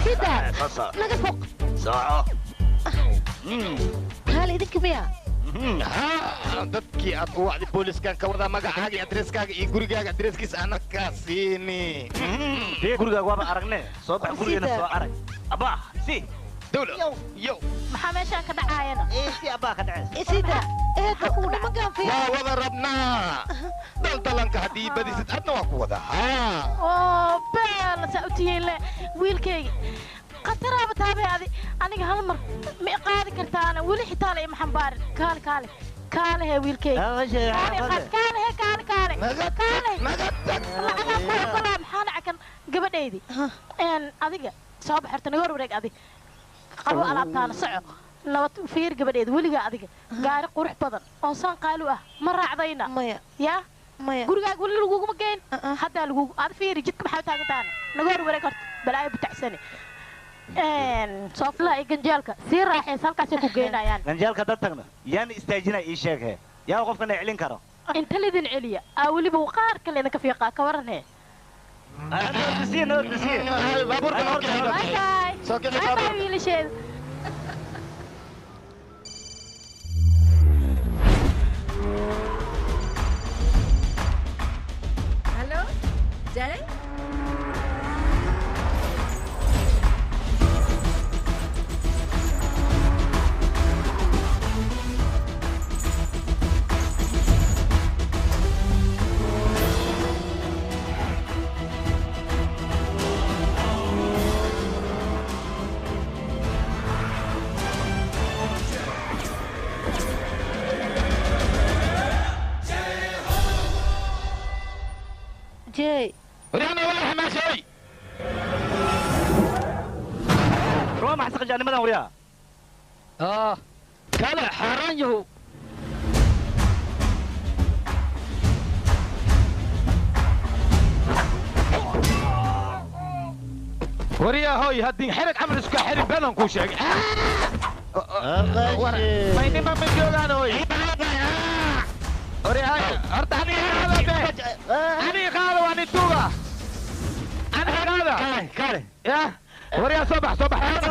Sida naga foq soco kaale idinka miya dadkii aad u wacday booliskan ka wadaa magacaaga iyo adreskaaga iyo gurigaaga adreskiisa ana kaa siini gurigaaga waaba aragne soo bax gurigeena soo arag abaa si dawla yow maxaa meeshaan ka dhacaayana si abaa ka dhacaysa sida eedo nimankaan fiir waa wada rabnaa daldalanka haddii badisid adna waa ku wadaa oo beel saa u tihiin le wiilkayga khataraaba taabay adi aniga hal mar ma i qaadi kartaana weli xitaa la ima xambaarin kaale kaale kaale hee wiilkayga kaale hee kaale kaale kaale lacagaa ku ogolaa maxaa dhaca kan gabadhaydi adiga soo bax horta naga hor wareeg adi qabo alaabtaana soco nabad fiir gabadheeda weligaa adiga gaari qurux badan oo saan qaalu ah ma raacdayna maya yaa maya gurigaaga weli laguguma geyn haddaa lagugu ad fiiri jidka maxaa u taagantaana naga hor wareeg horta balaayo butacsane sooflaha iyo ganjeelka sii raaxaysa halkaasay ku geynayaan ganjeelka dad tagno yaana istaajinaa ii sheeg he yaa qofkana celin karo inta lidin celiya aa weliba qaar kale idinka fiiqaa ka waran he wiilasheeda Hello, Jay? Jay ورينا ولا حماشي روح ما حسق جانبنا وريا كلا حران يهو وريا هوي هدين حرك عمل اسكا حرك بلن كو شيغ ما ينما من جوغان هوي وريا هاي horta aniga qaado aniga qaado waan ituuga aniga qaado kale ya waryaa soo bax soo bax horta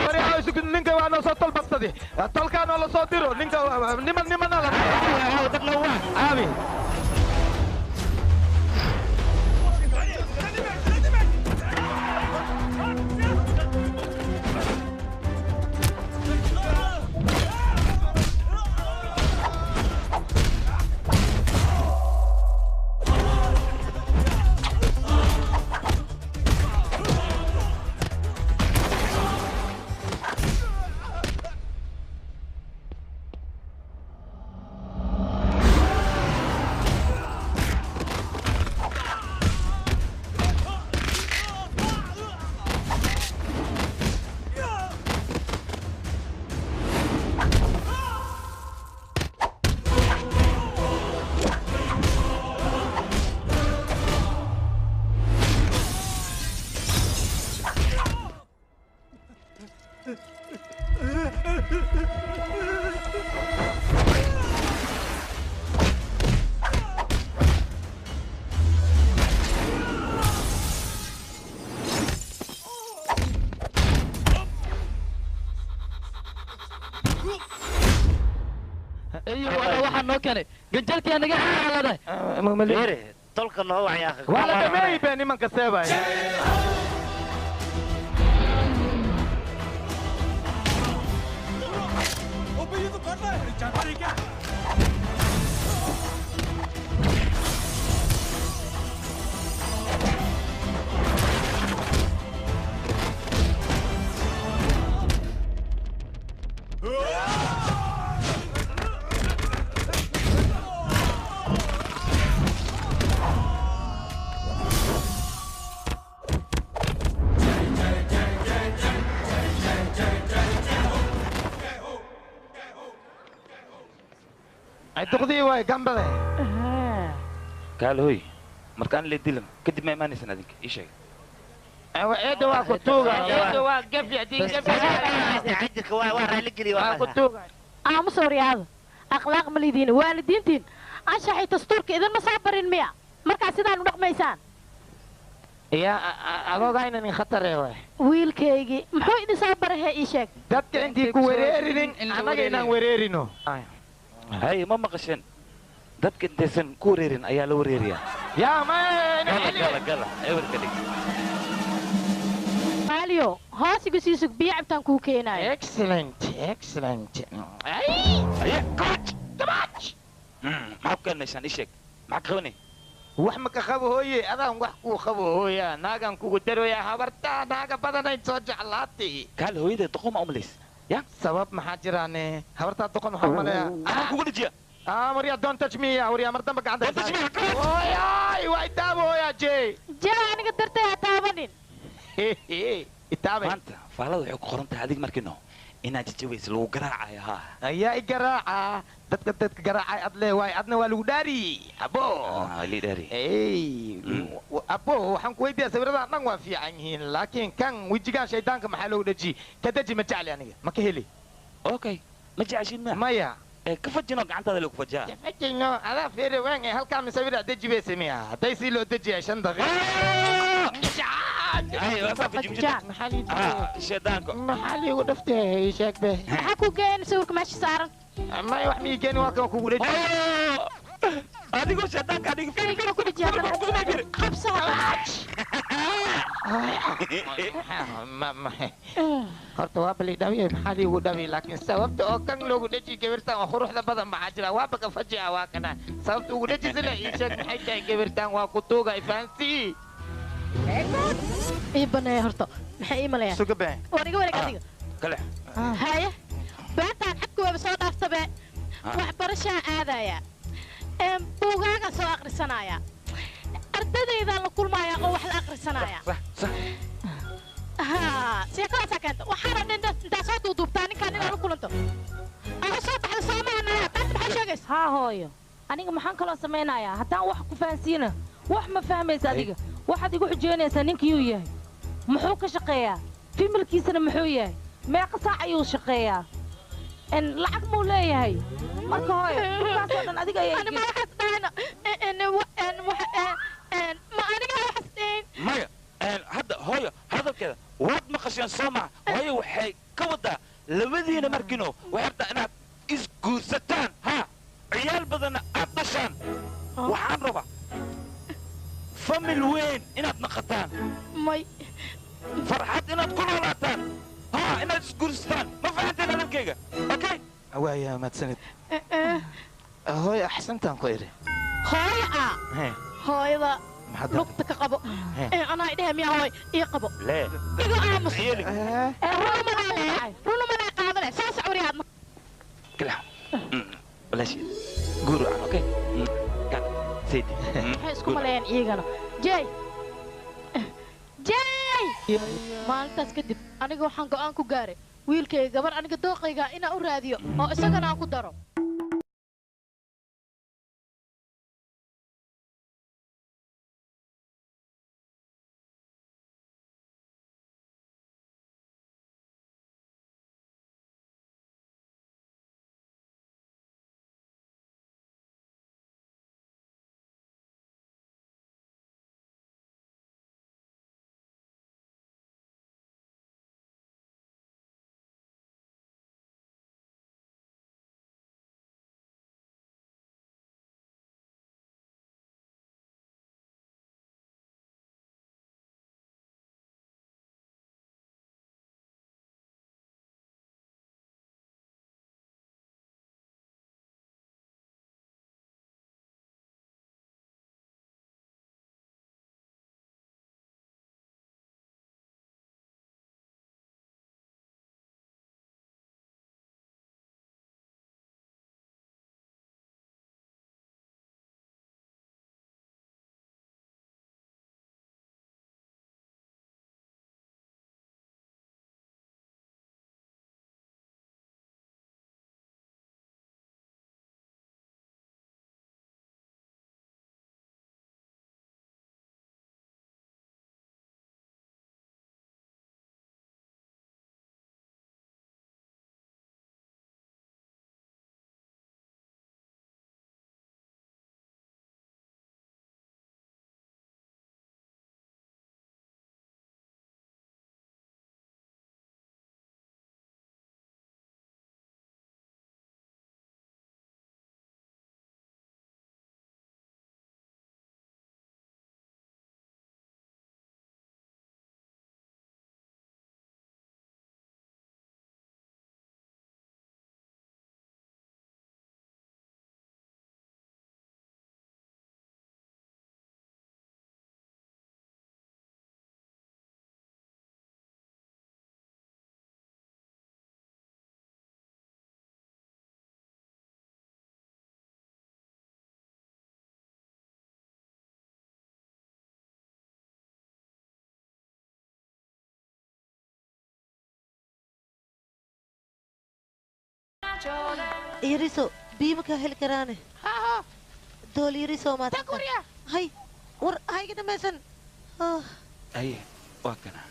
waryaa isku ninka waa noo soo tolbabsadi tolkaanoo la soo diro ninka niman nimana la aabi ganjeelkii naga xaalada tolka noo wacyaa waa la dhameeyay bee nimanka seebay duqdii waay gambale kaale hoy markaan la dilan kadib ma imaanaysan adinka ii sheeg eedda waa ku tuuga eedda waa gafi jirka waa raali geliya waa ku tuuga aamus horyaada akhlaaq ma lidiin waalidiintiin anshaxay dastuurka idinma soo barin miya markaa sidaan u dhaqmaysaan Yaa adooga nin khatar eh waay. Wiilkaygii muxuu idin soo barahe ii sheeg. Dadka intii ku wereerinin annaga inaan wereerino. Hay ma maqasheen dadka intaysan ku wareerin ayaa la wareeriyaa. Yaa ma gala gala ewerka dhig. Maaliyo hoos igu sii sug biyo cabtaan kuu keenaayo. Excellent excellent. Ay coach coach. Maxaa ku keenaysaan ii sheeg maxaa ka qabanay? Wax ma ka qabo hooye adaan wax kuu qabo hooya naagan kugu darooya habartaa naaga badanayd soo jeclaatay. Kaal hooyada doqon ma umalays ya sabab maxaa jiraane habartaa doqon waxaa umaleeyaa anaa kugu dhajiya. Waryaa don't touch me ya waryaa mar dambe gacanta don't touch me. Hooyaay waa itaabo hooya jey jey aniga dartay ha taabanin. Itaabay maanta faalada waxay ku qoran tahay adig markino inaad jajabaysa lagu garaacayo haa ayaa i garaaca dadka dadka garaacay ad lee waay adna waa lagu dhaari abo lii dhaari. Ey abo waxaan ku weydiiyaa sawiradan dhan waa fiican yihiin laakiin kan wejigaan shaydaanka maxaa loogu dhaji ka daji ma jecli aniga ma ka heli. Okay ma jeceshin ma maya ka fajino gacantaada lagu fajaa ka fajino adaa feere waan ee halkaa misawira deji bay sameeyaa hadday si loo dejiyaa 5 daqiiqo. Ay waa fajin shaydaanka maxaa liigu dhaftay sheeg be maxaa ku geyn sawirka meesha saaran may wax mii geeni waa kan kugu dhaji adigoo shaydaanka adiga fiir ku dhajiyaa qabso. Horta waa bali dhawiye maxaa liigu dhawi laakiin sababta oo kan loogu dhaji gabartan oo quruxda badan maxaa jira waaba ka fajica waa kana sababta ugu dhajisana ii sheeg maxay tahay gabartan waa ku tuuga ifaansii ii baneeya horta maxay ii maleeyaan suga been war iga wareeg adiga kale haye beentaan xadku waaba soo dhaaftabe waxbarashaan aadayaa buugaagaan soo aqrisanayaa ardadeydaan la kulmayaa oo wax la aqrisanayaa haa sheekadaasaa keenta waxaana dhan intaa soo duuduubtaa ninkaan inaad la kulanto ama soo baxda soomaha naya taas maxaa sheegaysa. Haa hooyo aniga maxaan kaloo samaynayaa haddaan wax ku fahansiina wax ma fahmaysa adiga waxaad igu xujeynaysaa ninkiyuu yahay muxuu ka shaqeeyaa fimilkiisana muxuu yahay meeqa saac ayuu shaqeeyaa lacag muu leeyahay marka hooyo dhulkaasoo dhan adiga ayaa ma waxaas dhahayna ma aniga waxaas dhahayn maya. Hadda hooyo hadalkeeda waad maqasheen soo maha hooyo waxay ka wadaa labadiina markino waxay rabtaa inaad isguursataan haa ciyaal badanna aad dhashaan waxaan rabaa famil weyn inaad naqataan may farxad inaad ku noolaataan haa inaad isguursataan ma fahanteen hadalkayga okay waaya mahadsanid hooyo axsantaan ku idhi hooyo a hooyada lugta ka qabo anaa idhahe miyaa hooy ii qabo igu aamus runa manaa qaadane soo socwariyaadna walaasheed guur wacan okay saydi maxay isku maleeyaan iyagana jey jey maalintaas kadib aniga waxaan go'aan ku gaaray wiilkayga gabar aniga dooqayga inaan u raadiyo oo isagana aan ku daro. Yariso biyo ma kaa heli karaane dool yariso maad hay war hayga dhamaysan haye waa kana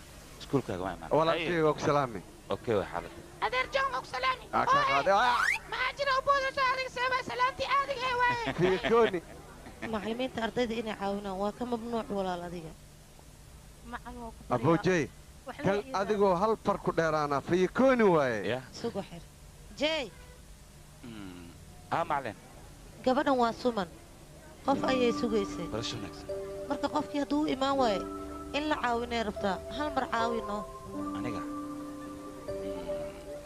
iskuulkaaga waa imaan walaalkayga waa ku salaami okay waa xaalad adeer john waa ku salaami maxaa jira u boodayso adiga seebaa salaantii caadiga ee waaye fiikooni macallimiinta ardayda inay caawinaan waa ka mamnuuc walaal adiga abojey kan adigoo hal far ku dheeraana fiikooni waaye sugu xir jey haa macallin gabadhan waa suman qof ayay sugaysay barasho wanaagsan marka qofkii hadduu u imaan waayo in la caawinay rabtaa hal mar caawino aniga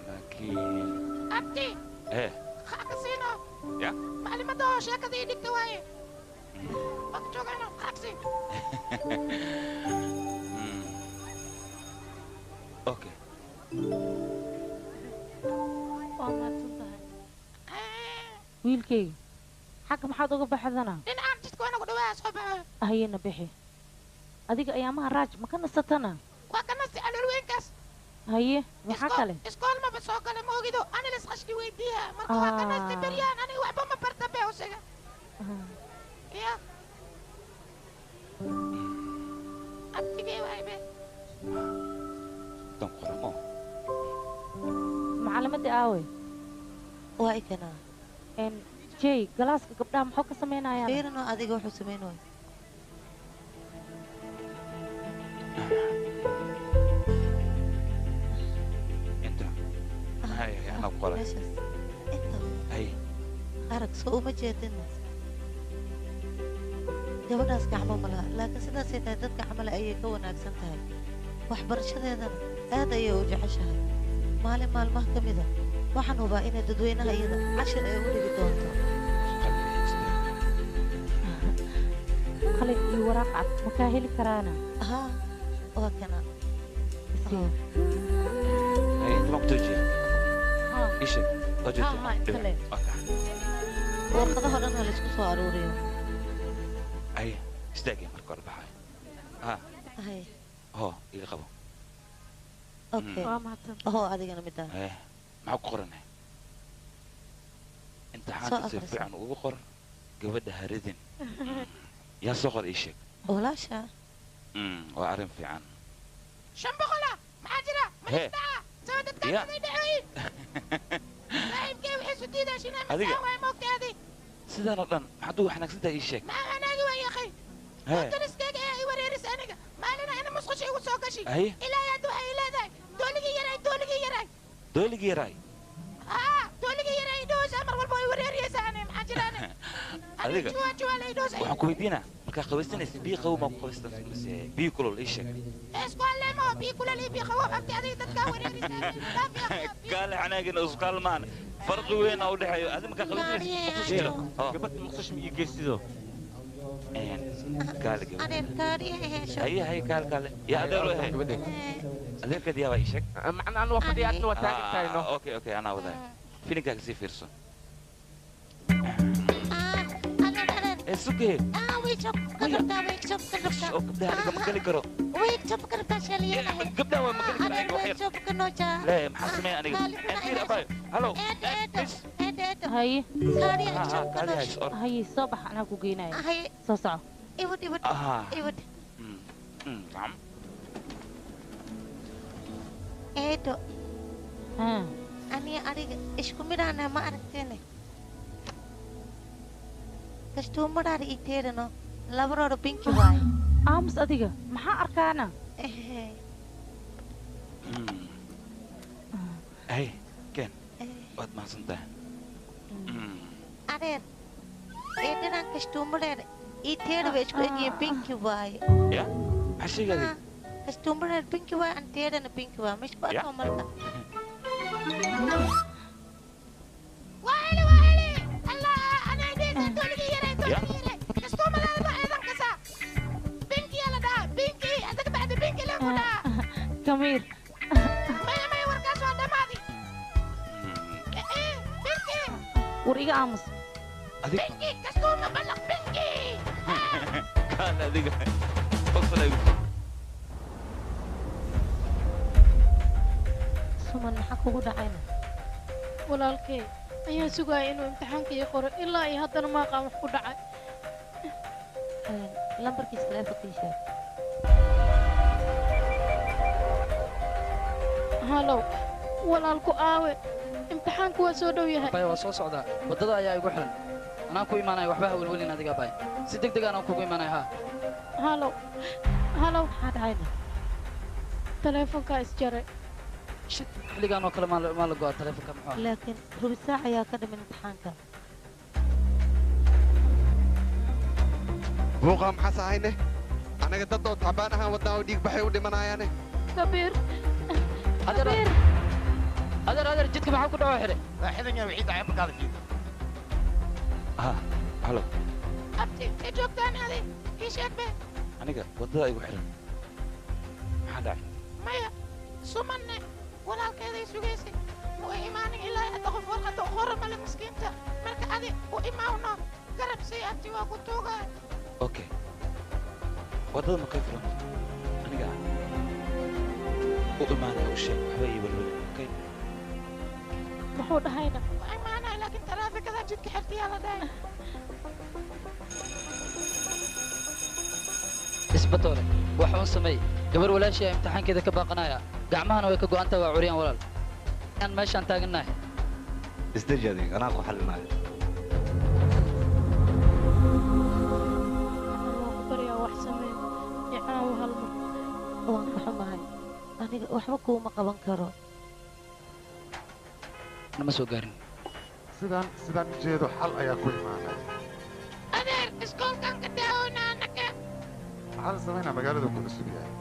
laakiin abti ee xaqsiino ya macallimada oo sheekada ii dhigta waaye waqti joogayno xaqsi okay waa mahadsan tahay wiilkayga xagga maxaad uga baxdana dhinacaan jidka waa nagu dhawaa soo baxayo hayena bixi adiga ayaamaha raaj ma ka nasatana waa ka nasti calool weynkaas haye maxaa kale iskool maba soo gala ma ogido ani las qashki weydiiya marka waa ka nasti beryaan aniga waxba ma barta bee usiga ya abtigee waay be dan qoramo macalimadii aawey waa ikanaa jey galaaska gabdhaha muxuu ka samaynayaa fiirino adiga wuxuu samaynaya inta hay anaa ku qoray meeshaas inta hay arag soo uma jeedina gabadhaas gacmo ma laha laakiin sidaasay tahay dadka camale ayay ka wanaagsan tahay waxbarashadeedana aad ayay u jeceshahay maalin maalmaha ka mida waxaan hubaa inay dadweynaha iyada cashir ay u dhigi doonto qalin iyo waraaq cad ma kaa heli karaana haa waa kana hay inta ma ku toojiya ii sheeg waa joogtay warqadaha dhan ha laisku soo aruuriyo hay istaagay marka hore baxay ha hay hoo iga qabo okay hoo adigana middaa maxaa ku qoranay imtixaanka si fiican ugu qor gabadha haridin yaa soo qor ii sheeg walaasha waa arrin fiican 500 maxaa jira Hee. ma soo dadka Ya. ay dhacoyin saaxiibkay waxay isu diidaa shinaa Adiga. maxaa waay moogtaadi sidaan oo dhan maxaad ugu xanaagsan tahay ii sheeg maxaa anaagi waay akhay hee dariskayga ayaa i wareerisay aniga maalina ina musqusha igu soo gashi Haye. ilaa hadda waxay leedahay dooligii yaray dooligii yaray dooligii yaraay haa dooligii yaray idhoosa mar walba way wareeriyeysaa ani maxaa jira ani adiga juwaa juwaa la idhoosa waxaan ku weydiinaa markaa qabaysanaysa biyo qabow maa ku qabaystan mise biyo kulul ii sheeg isku alleemo biyo kulal iyo biyo qabow abti adiga dadkaa wareeriyeysaa kaale xanaagina isqaalmaan farqi weyn aa u dhexeeyo adi markaa qabaysanaysa maqsush jiro gabadha maqsush ma ii geysido kaale gabadha adeer kaadhiya hesho haye haye kaale kaale yaa adeer u ahe adeerkeed yaabaa ii sheeg macna anu waa fadhiya adna waa taagan tahay no okay okay anaa wadaa filinkaaga sii fiirso ee suge oo gabdhaha aniga ma geli karo gabdhaha waa ma geli karo aniga wax yar lee maxaa sameeya aniga fiir abayo hallow haye kaadi hays or haye soo bax anaa ku geynaya soo soco ah nacam eedo haa aniga adiga isku midhaana ma aragteene kastuumadhaar ii teedhano labaroora binki waaye aamus adiga maxaa arkaana hay ken waad mahadsan tahay adeer eedhanaan kastuumadheer ii teedha bay isku egyihiin binki waaye ya maxaa sheegay adiga kastuumadheer binki waaye an teedhana binki waaye ma isku Ya. arko marka waali waali allah anaa idheysa dooligii yaray dooligii yaray kastuumadaada baa eedan kasa binki yaa la dhahaa binki asaga bacdi binki leen ku dhahaa kamiir maya maya warkaas waa dhammaadi binki war iga aamus binki kastuuma ballaq binki kaale adiga qosol suman maxaa kugu dhacayna Walaalkay ayaan sugaya inuu imtixaanka ii qoro ilaa iyo haddana ma aqaan wax ku dhacay. Lambarkiisa taleefonka ii sheeg. Halow walaalku aawe, imtixaanku waa soo dhow yahay. Bay waa soo socdaa, waddada ayaa igu xiran. Anaan ku imaanaya, waxba ha welwelin adiga bay. Si degdeg anaan kugu imaanaya haa. Halow halow, maxaa dhacayna? Taleefonkaa isjaray. Shit, xilligaan oo kale maa la go'aa taleefonka muxuu ahaa? Laakiin rubi saac ayaa ka dhiman imtixaanka. Buuqa maxaas ahayne? Annaga dad oo tacbaan ahaan wadnaa oo dhiig baxay u dhimanayaane. Kabiir. Adeer adeer adeer, jidka maxaa ku dhaco xidhay? Waa xidan yahay, wixii dhacay markaada fiido. Ha, halo. Abti, intee joogtaan adi? Ii sheeg be. Aniga waddada igu xiran. Maxaa dhacay? Maya, sumanne walaalkeeday sugaysay. Ma u imaanin ilaa hadda qof warqadda u qora male miskiinta. Marka adi u imaawno garab sii abti, waa ku tuugaa. Okay, waddada ma kay furanto? Aniga u imaanaya, u sheeg waxba ii welwelin. Okay. Muxuu dhahayna? Waa imaanaya laakiin taraafikada jidka xirtiyaa la dhahay. Isbatoole, waxa uun sameey. Gabar walaashii ayaa imtixaankeeda ka baaqanaya, gacmahana way ka go'an tahay, waa curyaan walaal. Aan meeshaan taagannahay. Isdeji adiga, anaa ku xallinaayo. Waan ku baryaa wax samee. I caawi hal mar. Waan ka xumahay, aniga waxba kuuma qaban karo. Nama soo gaarin. Sidaan u jeedo xal ayaa ku imaanaya. Adeer, iskoolkan ka daawona anaka. Maxaa la samaynaa? Magaalada ku cusub yahay.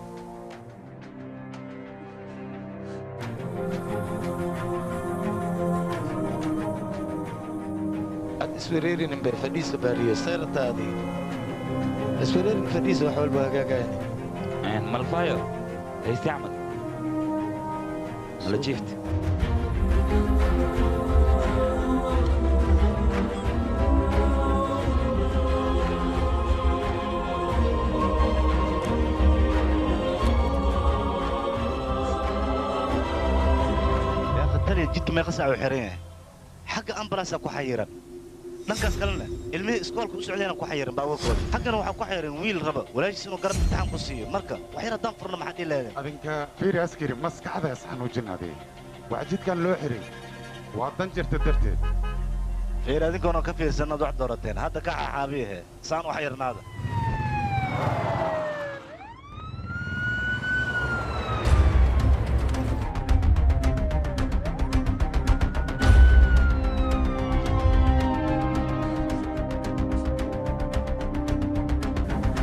Aad iswereerinin bay fadhiisa baariyo seyrataadii iswereerin fadhiisa wax walba hagaagayani. Malfayo hayste camal la jiift. Yaa khatariya, jidka meeqa saac uu xiran yahay? Xagga ambalaasaa ku xayiran, dhankaas kalena ilmihii iskoolka u socdayna ku xayiran baabuurkooda, xaggana waxaa ku xayiran wiil raba walaashiis inuu garab imtixaan ku siiyo. Marka wax yar haddaan furno maxaa dhihi lahaydeen? Adinka fiiri askari, maskaxda is xanuujin adee. Waxa jidkan loo xiray waa dan jirta darteed. Fiir, adinkoona ka fiirsanaad wax doorateen hadda ka xaxaabiyahe saan u xayirnaada.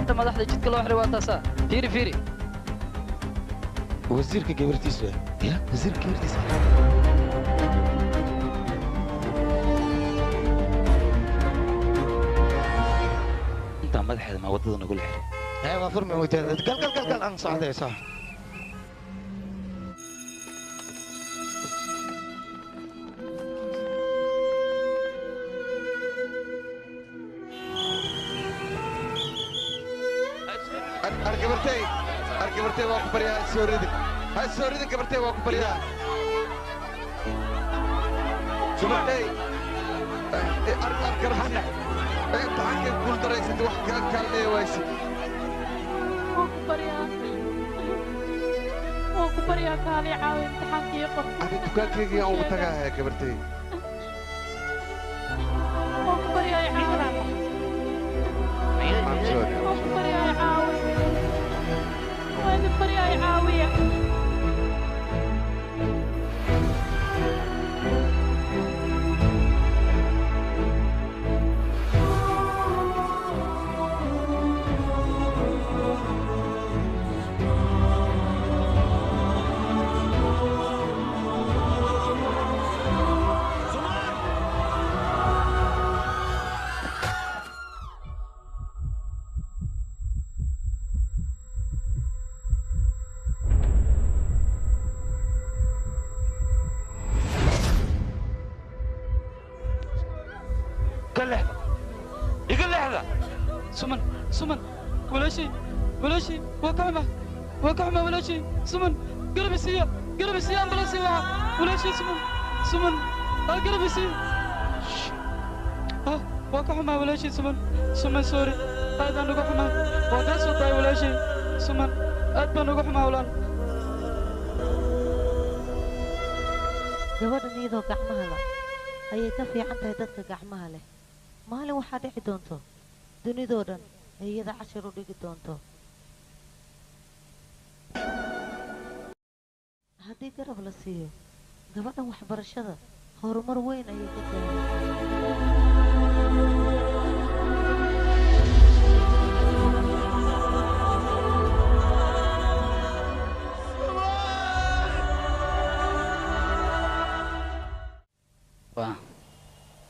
Inta madaxda jidka loo xiray waa taasaa. Fiiri fiiri. Wasiirka gabartiisa ya, wasiirka gabartiisa. Intaa madaxeeda maa waddada nagula xiray? Ee waa furmi weyteen. Gal gal gal gal, aan socday sax. Ar gabartay, ar gabartay, waa ku baryaa, ha soo ridin, ha soo ridin gabartay, waa ku baryaa gabartay. Ar ar gabartay, imtixaankay guul daraysatay, wax kaa kaalmeeya wayse. Waan ku baryaa. Waan ku baryaa kaali caawi imtixaanka ii qor. Ani dukaankaygii aan ugu tagaaya gabartay. Waan ku baryaa i caawi. I'm sorry. Waan ku baryaa i caawi. Waan idin baryaa i caawiya. Iga leexda, iga leexda. Suman, suman, walaashay, walaashay, waa ka xumaa, waa ka xumaa walaashay. Suman, garab isiiya, garab isiiya, ambalaas waca. Walaashay suman, suman. Garab isii. Waa ka xumaa walaashay Suman. Suman sorry. Aad baan uga xumaa. Waa kaa soo daay walaashay. Suman, aad baan uga xumaa walaal. Gabadhan iyadoo gacmaha la ayay ka fiican tahay dadka gacmaha leh. Maalin waxaa dhici doonto dunidoo dhan ay iyada cashar u dhigi doonto. Haddii garab la siiyo gabadhan waxbarashada horumar weyn ayay ka gaaraysaa.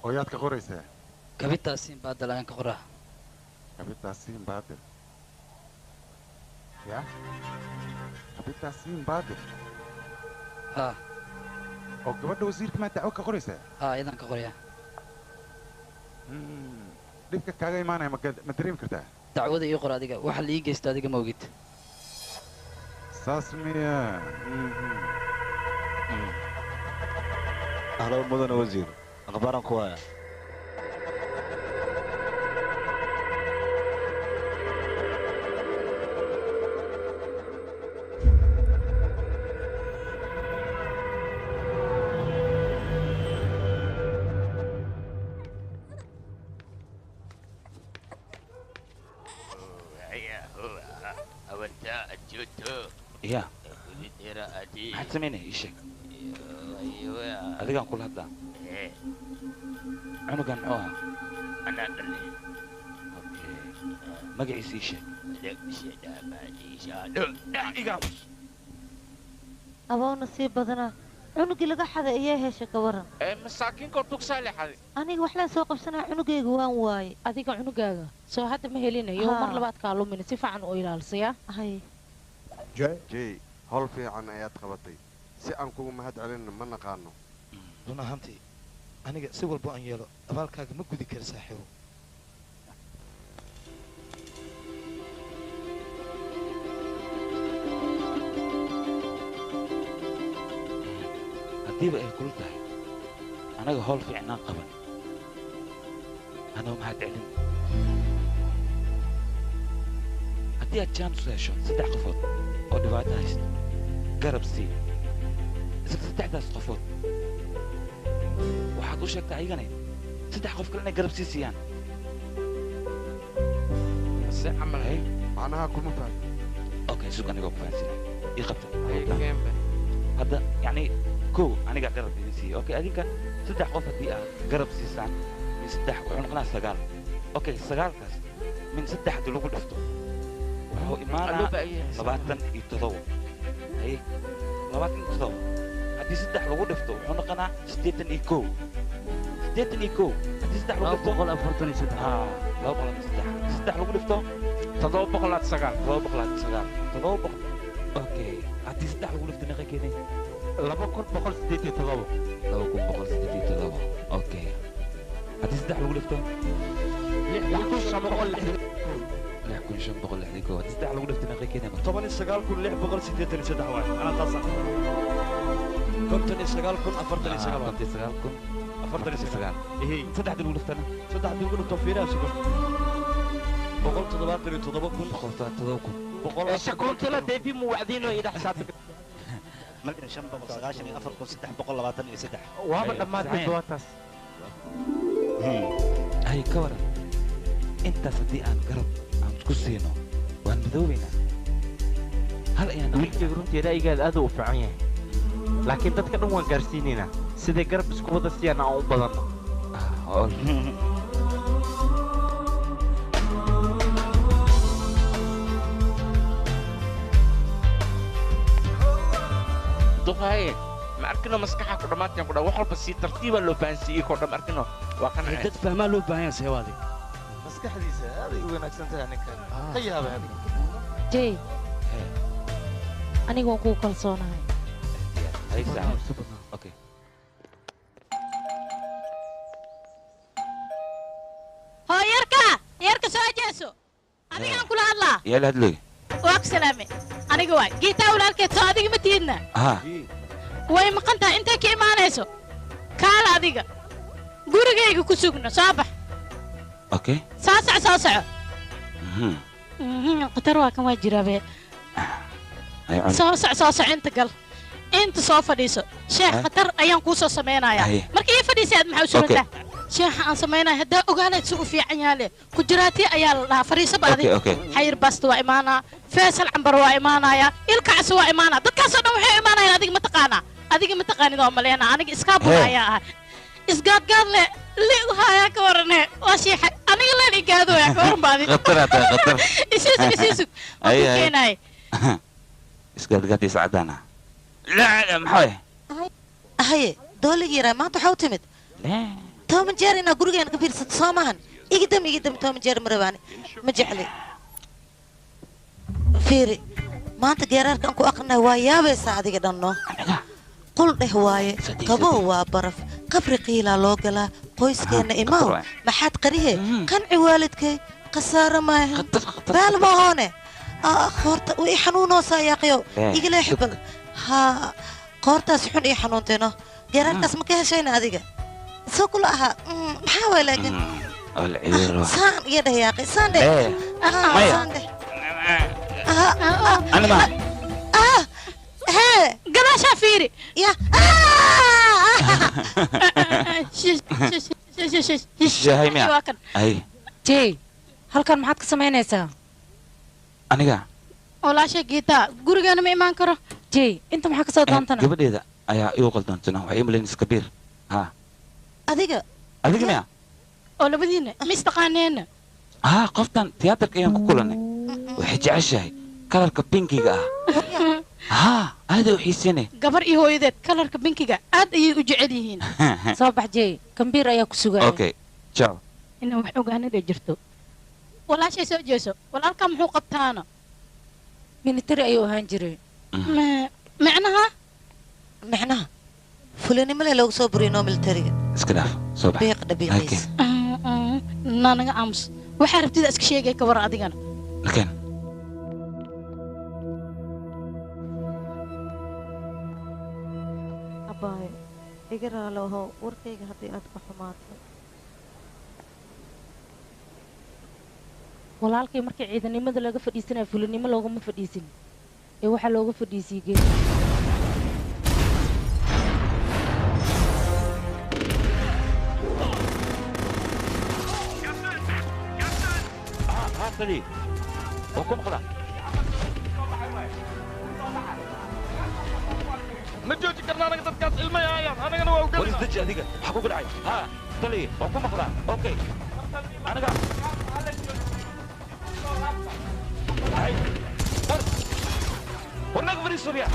Oo yaad ka qoraysaa? Kabitaasiin baadal ayaan ka qoraa. Kabitaasiin baadil. Ya? Kabitaasiin baadil. Haa. Oo gabadha wasiirka maa dacwo ka qoraysaa? Haa, iyadaan ka qorayaa. Dhibka kaaga imaanaya ma dareemi kartaa? Dacwada ii qor adiga, waxa la ii geysta adiga ma ogid. Saas miya? Ahlan mudane wasiir, akhbaaran ku haya. Ya, maxaad samaynaya ii sheeg. Adigaan kula hadlaa. Cunugan muxuu ahaa? Magaciisa ii sheeg. Abow nasiib badanaa cunugii laga xaday ayaa heshay ka waran. Masaakiinka dugsaa la xaday. Aniga wax laan soo qabsanaa cunugayga waan waayey. Adiga cunugaaga soo hadda ma helinayo mar labaad kaa lumina si fiican u ilaalsaya. Hay. Jay, howl fiican ayaad qabatay. Si aan kugu mahad celinno ma naqaano. Run ahaantii aniga si walbo aan yeelo abaalkaaga ma gudi karo saaxiibo. Haddiiba ay kula tahay anaga howl fiicnaan qaban anoo mahad celin. Haddii aad jaanis u hesho 3 qofood oo dhibaato haysta garab sii. Isla 3daas qofood waxaad u sheegtaa ayagana 3 qof kale inay garab sii siiyaan. Si camal hay macnaha kuma fahmin. Okay, sug anigoo ku fahansiinaya. Ii qabta. Hadda yacni kow anigaa garab idin siiyey. Okay, adinka 3 qof haddii aad garab siisaan min 3 wuxuu noqonaa 9. Okay, 9kaas min 3 haddii lagu dhifto wuxuu imaanaa 27. Haye, 27 haddii 3 lagu dhifto wuxuu noqonaa 81. 81 haddii 3 lagu dhifto 243. Haa, 243 haddii 3 lagu dhifto 709. 709. 700. Okay, haddii 3 lagu dhifto meeqa keenay? 2187. 2187. Okay, haddii 3 lagu dhifto 6561. 6561. Haddii 3 lagu dhifto meeqa keenay? 19683 waay. Anaa taas ah. 59049. 59000 49. Ehe. 3 lagu dhiftana? 3 lagu dhifto fiiraha sugan. 177000. 177000. Shakuntala deebi muwacdiino ila xisaabta. 1,594,323. Waaba dhammaatay doontaas. Hay ka waran intaas haddii aan garab aan isku siino waan midoobaynaa. Hal ayaan wiilkayga runtii ra'yigaada aad u fiican yahay. Laakiin dadka dhan waan gaarsiinaynaa siday garab isku wada siiyaan aan u badanno. Duqaaye, ma arkino maskaxa ku dhammaanteen ku dhan wax walba si tartiiba loo fahansiiyey koo dhan arkino waa qanceen. Dad fahmaa loo baahan yahay seewaadi. Maskaxdiisa aad ay u wanaagsan tahay ninkan. Ka yaaba adiga. Jay, aniga waan kugu kalsoonahay. Hay saaxiib. Okay. Hoo yarka, yarka soo jeeso. Adigaan kula hadlaa. Yaa la hadlay. Waa ku salaamay. Aniga waay. Geetaa walaalkeed soo adiga ma tiidna. Haa. Way maqan tahay intay ka imaanayso. Kaala adiga gurigayga ku sugna soo bax okay soo soco soo soco qatar waa kan waa jiraabe soo soco soo soco inta gal inta soo fadhiiso sheekh khatar ayaan kuu soo samaynayaa marka ii fadhiisay aad maxaa u surantaa sheekha aan samaynaya haddaa ogaanayd si u fiican yaale kujiraati ayaa la dhahaa fadhiisaba adiga xayir basta waa imaanaa faysal cambar waa imaanaya ilkacsi waa imaanaa dadkaasoo dhan waxay imaanayaan adiga ma taqaanaa adiga ma taqaanid oo maleena aniga iskaabula ayaa ahay isgaadgaad le liigu haayaa ka warane waa shiixa aniga leen igaadooyaa ka waran ba adiga khatar isiisug isiisug waan ku keenaay isgaadgaad is cadaana لا maxay haye doolig yaraa maanta waxaa u timid toban jeer inaa gurigeena ka fiirsato soo maahan igidam igidam toban jeer ma rabaani ma jecli fiiri maanta geeraarka aan ku aqrinayo waa yaabaysaa adiga dhanno qul dheh waaye qabow waa baraf qabri qiilaa loo galaa qoyskeenna imaw maxaad qarihe qanci waalidkay khasaaro maahan baal mahoone qoorta way xanuunoosaa yaaqayow igaleexi bal ها qoortaas xun ii xanuuntayno geeraarkaas ma ka heshayna adiga soo kula ahaa maxaa waay laakiin saan iyo dheh yaaqi saan dheh saan dheh hee gadaashaa fiiri ya jey halkan maxaad ka samaynaysaa aniga walaashay geetaa gurigeena ma imaan karo jey inta maxaa ka soo doontana gabadheeda ayaa igu qaldoontana waxay ii malaynaysa kabiir ha adiga adiga miya oo labadiina ma istaqaaneena haa qoftan tiyaatarka ayaan ku kulannay waxay jeceshahay kalarka binkiga ah haa aaday u xiisinay gabar iyo hooyadeed kalarka binkiga aad ayay u jecel yihiin soo bax jey kambiir ayaa ku sugaya okay ciao inaan wax ogaanada jirto walaashay soo jeeso walaalkaa muxuu qabtaana military ayuu ahaan jiray micnaha micnaha fulinimo leh loogu soo buriyo noo militariga iska dhaaf soo bax biiq dhabiiqiis naa naga aamus waxaa rabtida iska sheegay ka war adigana nakeen abaayo iga raalo ahow warkayga haddii aad ka xumaato walaalkay markii ciidanimada laga fadhiisanaya fulinimo loogama fadhiisin ee waxaa looga fadhiisiyey geed ma jooji karna anaga dadkaas ilmay aayaan anagana waa war isdeji adiga maxaa kugu dhacay haa taliye waa ku maqlaa okay aniga war naga fadhiiso riyaa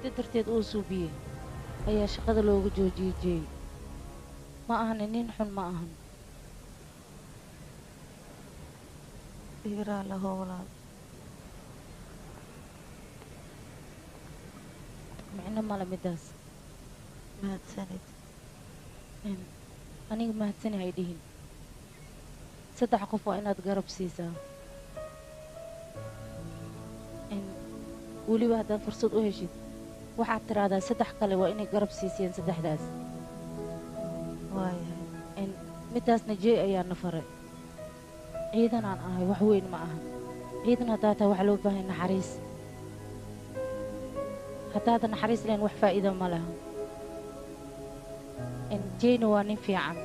Faa'iido darteed uu suubiyey ayaa shaqada loogu joojiyey Jay. Ma ahan nin xun, ma ahan. Igra laho walaal. Micno male midaas. Mahadsanid. Aniga mahadsani hay dhihin. 3 qof waa inaad garab siisaa. Weliba haddaad fursad u heshid waxaad tiraahdaa 3 kale waa inay garab siisiyeen 3daas. Waayahay. Midaasna Jay ayaa na faray. Ciidan aan ahay wax weyn ma ahan. Ciidan haddaa tahay waxa loo baahan naxariis. Haddaadan naxariis lahayn wax faa'iido ma laha. Jayna waa nin fiican.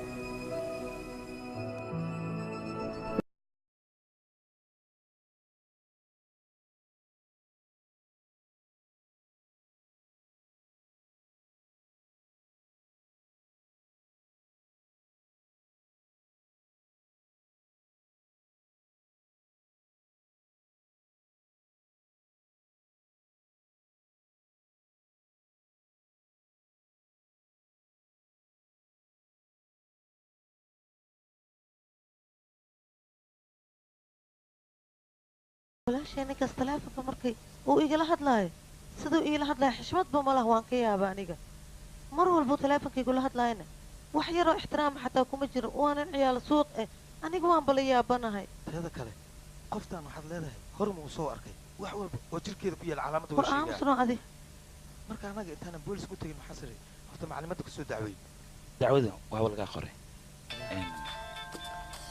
Walaashay ninkaas taleefanka markay uu igala hadlaayo siduu iila hadlaayo xishmadba ma lah, waan ka yaaba aniga. Mar walbuu taleefanka igula hadlaayana wax yaroo ixtiraama xataa kuma jiro, waanan ciyaal suuq eh, aniga waan bala yaabanahay. Teeda kale qoftaan waxaad leedahay hor ma uu soo arkay wax walba oo jirkeeda ku yaal calaamadda war aamusno adi. Marka anaga intaanan boolis ku tegin maxaa sare horta maclimadda ku soo dacweey. Dacwada waa lagaa qoray.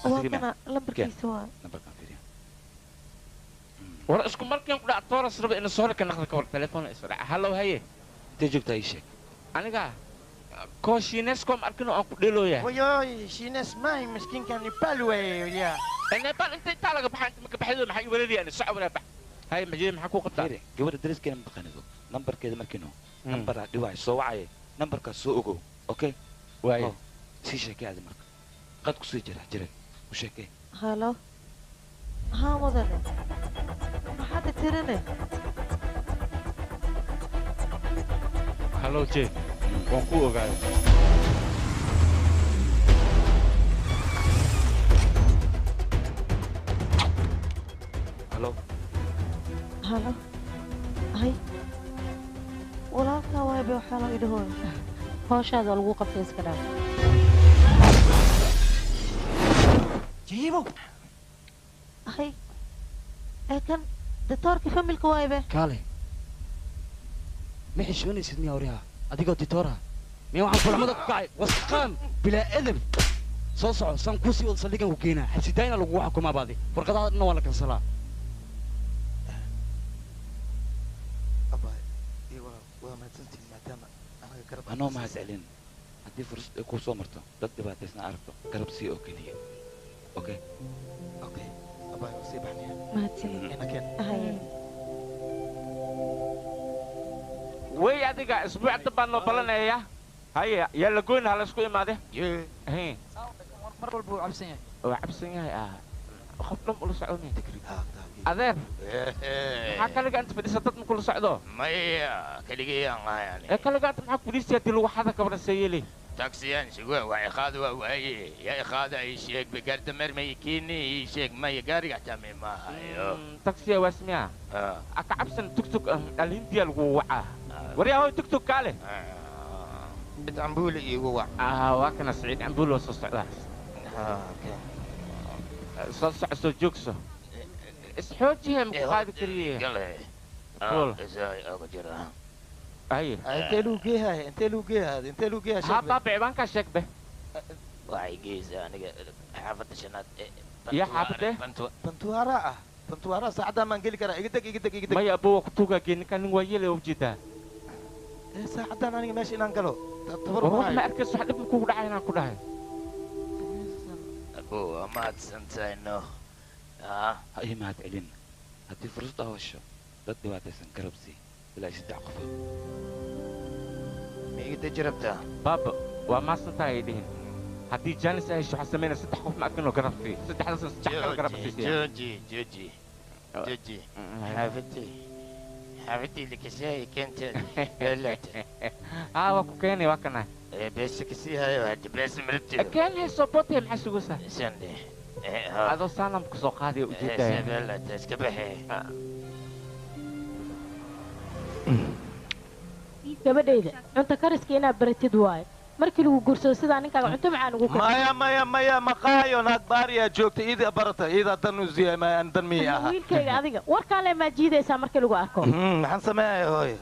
Waa kana lambarkiisa waa lambarkan fiiriya. War isku markiin ku dhac tooras raba inuu soo ka naqdo ka war telefoon isoo dhac. Hallow haye. Intee joogtaa ii sheeg. Aniga koo Shiinees koom arkin oo aan ku dheelooyaa. Wayoy, Shiinees maahi miskiinka Nepal weeye yaa. Nepal inta intaa laga baxaa inta maka baxaydo maxaa ii weeraraya ani soco walaa bax. Haye majiid maxaa kuu qabtaa? Fiiri gabadha dariskeena ma taqaanido. Nambarkeeda markiino. Nambaraa dhiwaay soo wacaya. Nambarkaas soo ogow. Okay? Waaye. Sii sheekay adi marka. Qad ku sii jira jiray. U sheekay. Halo. Haa mudane. Maxaad tirine? Hallo Jay. Waan ku ogaaday. Hallo. Halo. Hay. Walaalkaa waay bay waxaa loo idhahooy. Hawshaada lagu qabtay iska dhaaf. Jiibo. Hay. Ee kan ditoorka familka waay be. Kaale. Ma xishoonaysid miyaa waryaha? Adigoo ditoora. Miyaa waxaan kulamada ku kacay wasaqaan bilaa edeb. Soo soco saan kuu sii wada saldhigan ku keenaa. Xabsidaayna lagugu xukumaa baadi. Warqadaha dhanna waa la kansalaa. Abaay, iyo walaal waa mahadsantihiin maadaama anaga garab Anoo mahad celin. Haddii fursad ay kuu soo marto dad dhibaataysan aragto garab sii oo keliya. Okay? Okay. Abaay waa sii baxnaya. Mahadsanid. Ina keen. Haye. Way adiga isbuuc dambaan noo balanayaa. Haye yaa la goyn hala isku imaade. Hee. Mar walba wuu cabsan yahay. Waa cabsan yahay ah. Qof dhan ula soconaya. Adeer. Maxaa kaliga inta fadhiisa dad ma kula socdo? Maya, keligay aan ahay ani. Ee kaliga inta maxaa ku fadhiisay haddii lagu xada ka baran seeyeli? Taksiyaan sugo waa iqaad waa waaye. Yaa iqaada ii sheeg bagaar dameer may kiini ii sheeg maya gaariga xataa may maahayo. Taksiya waa ismiya. Aka cabsan tugtug alhindiya lagu wacaa. Waryaa hoy tugtug kaale. Saciid Cambuule iigu wac. Waa kana Saciid Cambuule oo soo socdaa. Soo soco soo joogso. Isxoojihe ma ku qaadi kariye. Gale. Fuul. Haye. Intee lagu geeyahay? Intee lagu geeyahay? Intee lagu geeyahay? Haa baaba ciwaankaa sheeg be. Waxay geysaa aniga xaafadda shanaad ee Ya xaafadde? Bantuwaara ah. Bantuwaara saacadaan maan geli karaa. Iga deg, iga deg, iga deg. Maya abuu waa ku tuugaa gee ninkaan nin waa yeelaya ujeedaa. Saacadaan aniga meesha inaan galo. Tabar War wax ma arkayso wax dhib ma kugu dhacay inaan ku dhahay. Abuu waa mahadsantahay no. Ha ii mahad celin. Haddii fursad aa hesho dad dhibaataysan garab sii ilaa 3 qofood. Ma iga deji rabtaa? Baaba waa mahadsantahay ay dhihin. Haddii jaanis ay hesho waxaa sameynaya 3 qof ma arkin oo garab sii. 3daasna 3 kale garab siisaya. Jooji, jooji, jooji. Xaafadii, Xaafadii likashaay keenta beelata. Haa waa ku keenay waa kana. Beesha kasii hayo hadda beesha marabteeda. Keen hayso bote maxaa sugaysaa? Sande. Adoo saanam ku soo qaadaya ujeedaya. Beelata iska baxee. Gabadhayda cunto kariska inaad baratid waaye markii lagu guursado sidaa ninkaaga cunto macaan ugu kariyo. Maya maya maya maqaayo naag baariyaa joogta iida barata iida dan u siiyay maya aan dan miyay aha. Wiilkayga adiga warkaan le maa jiidaysaa markii lagu arko. Maxaan sameeyaa hooyo?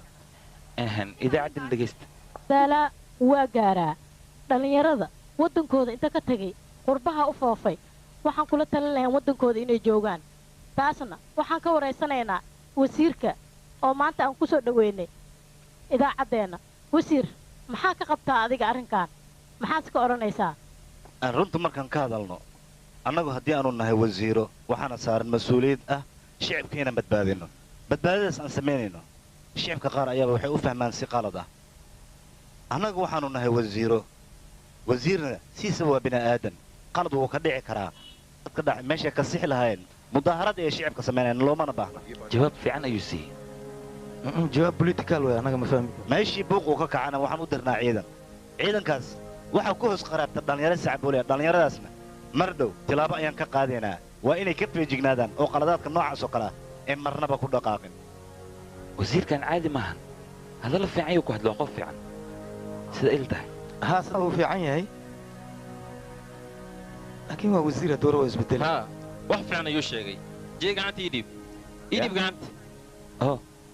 Idaacaddan dhegeysta. Daalaa waa gaaraa dhallinyarada waddankooda inta ka tagay qurbaha u foofay waxaan kula talin lahayn waddankooda inay joogaan taasna waxaan ka waraysanaynaa wasiirka oo maanta aan ku soo dhaweynay idaacaddeenna. Wasiir maxaa ka qabtaa adiga arrinkan maxaad ka odhanaysaa? Aan runta markaan ka hadalno annagu haddii aanu nahay wasiiro waxaana saaran mas-uuliyad ah shicibka inaan badbaadino badbaadadaas aan samaynayno shicibka qaar ayaaba waxay u fahmaan si qalad ah annagu waxaanu nahay wasiiro wasiirna siisaba waa bini aadan qalad wuu ka dhici karaa dadka dhac meeshay ka sixi lahaayeen mudaaharaad ay shicibka samaynayaan loomana baahna. Jawaab fiican ayuu siiyey. Jawaab political way anaga ma fahmi. Meeshii buuq uu ka kacana waxaan u dirnaa ciidan ciidankaas waxaa ku hoos qaraabta dhallinyaro sacboolaya dhallinyaradaasna mar dhow tilaabo ayaan ka qaadaynaa waa inay ka feejignaadaan oo qaladaadka noocaas oo kale ah ee marnaba ku dhaqaaqin. Wasiirkan caadi maahan hadallo fiican ayuu ku hadlo qof fiican sida il tahay. Haa sida uu fiican yahay laakiin waa wasiir haddii waa isbedelay. Haa wax fiican ayuu sheegay jee gacanta ii dhiib ii dhiib gacanta.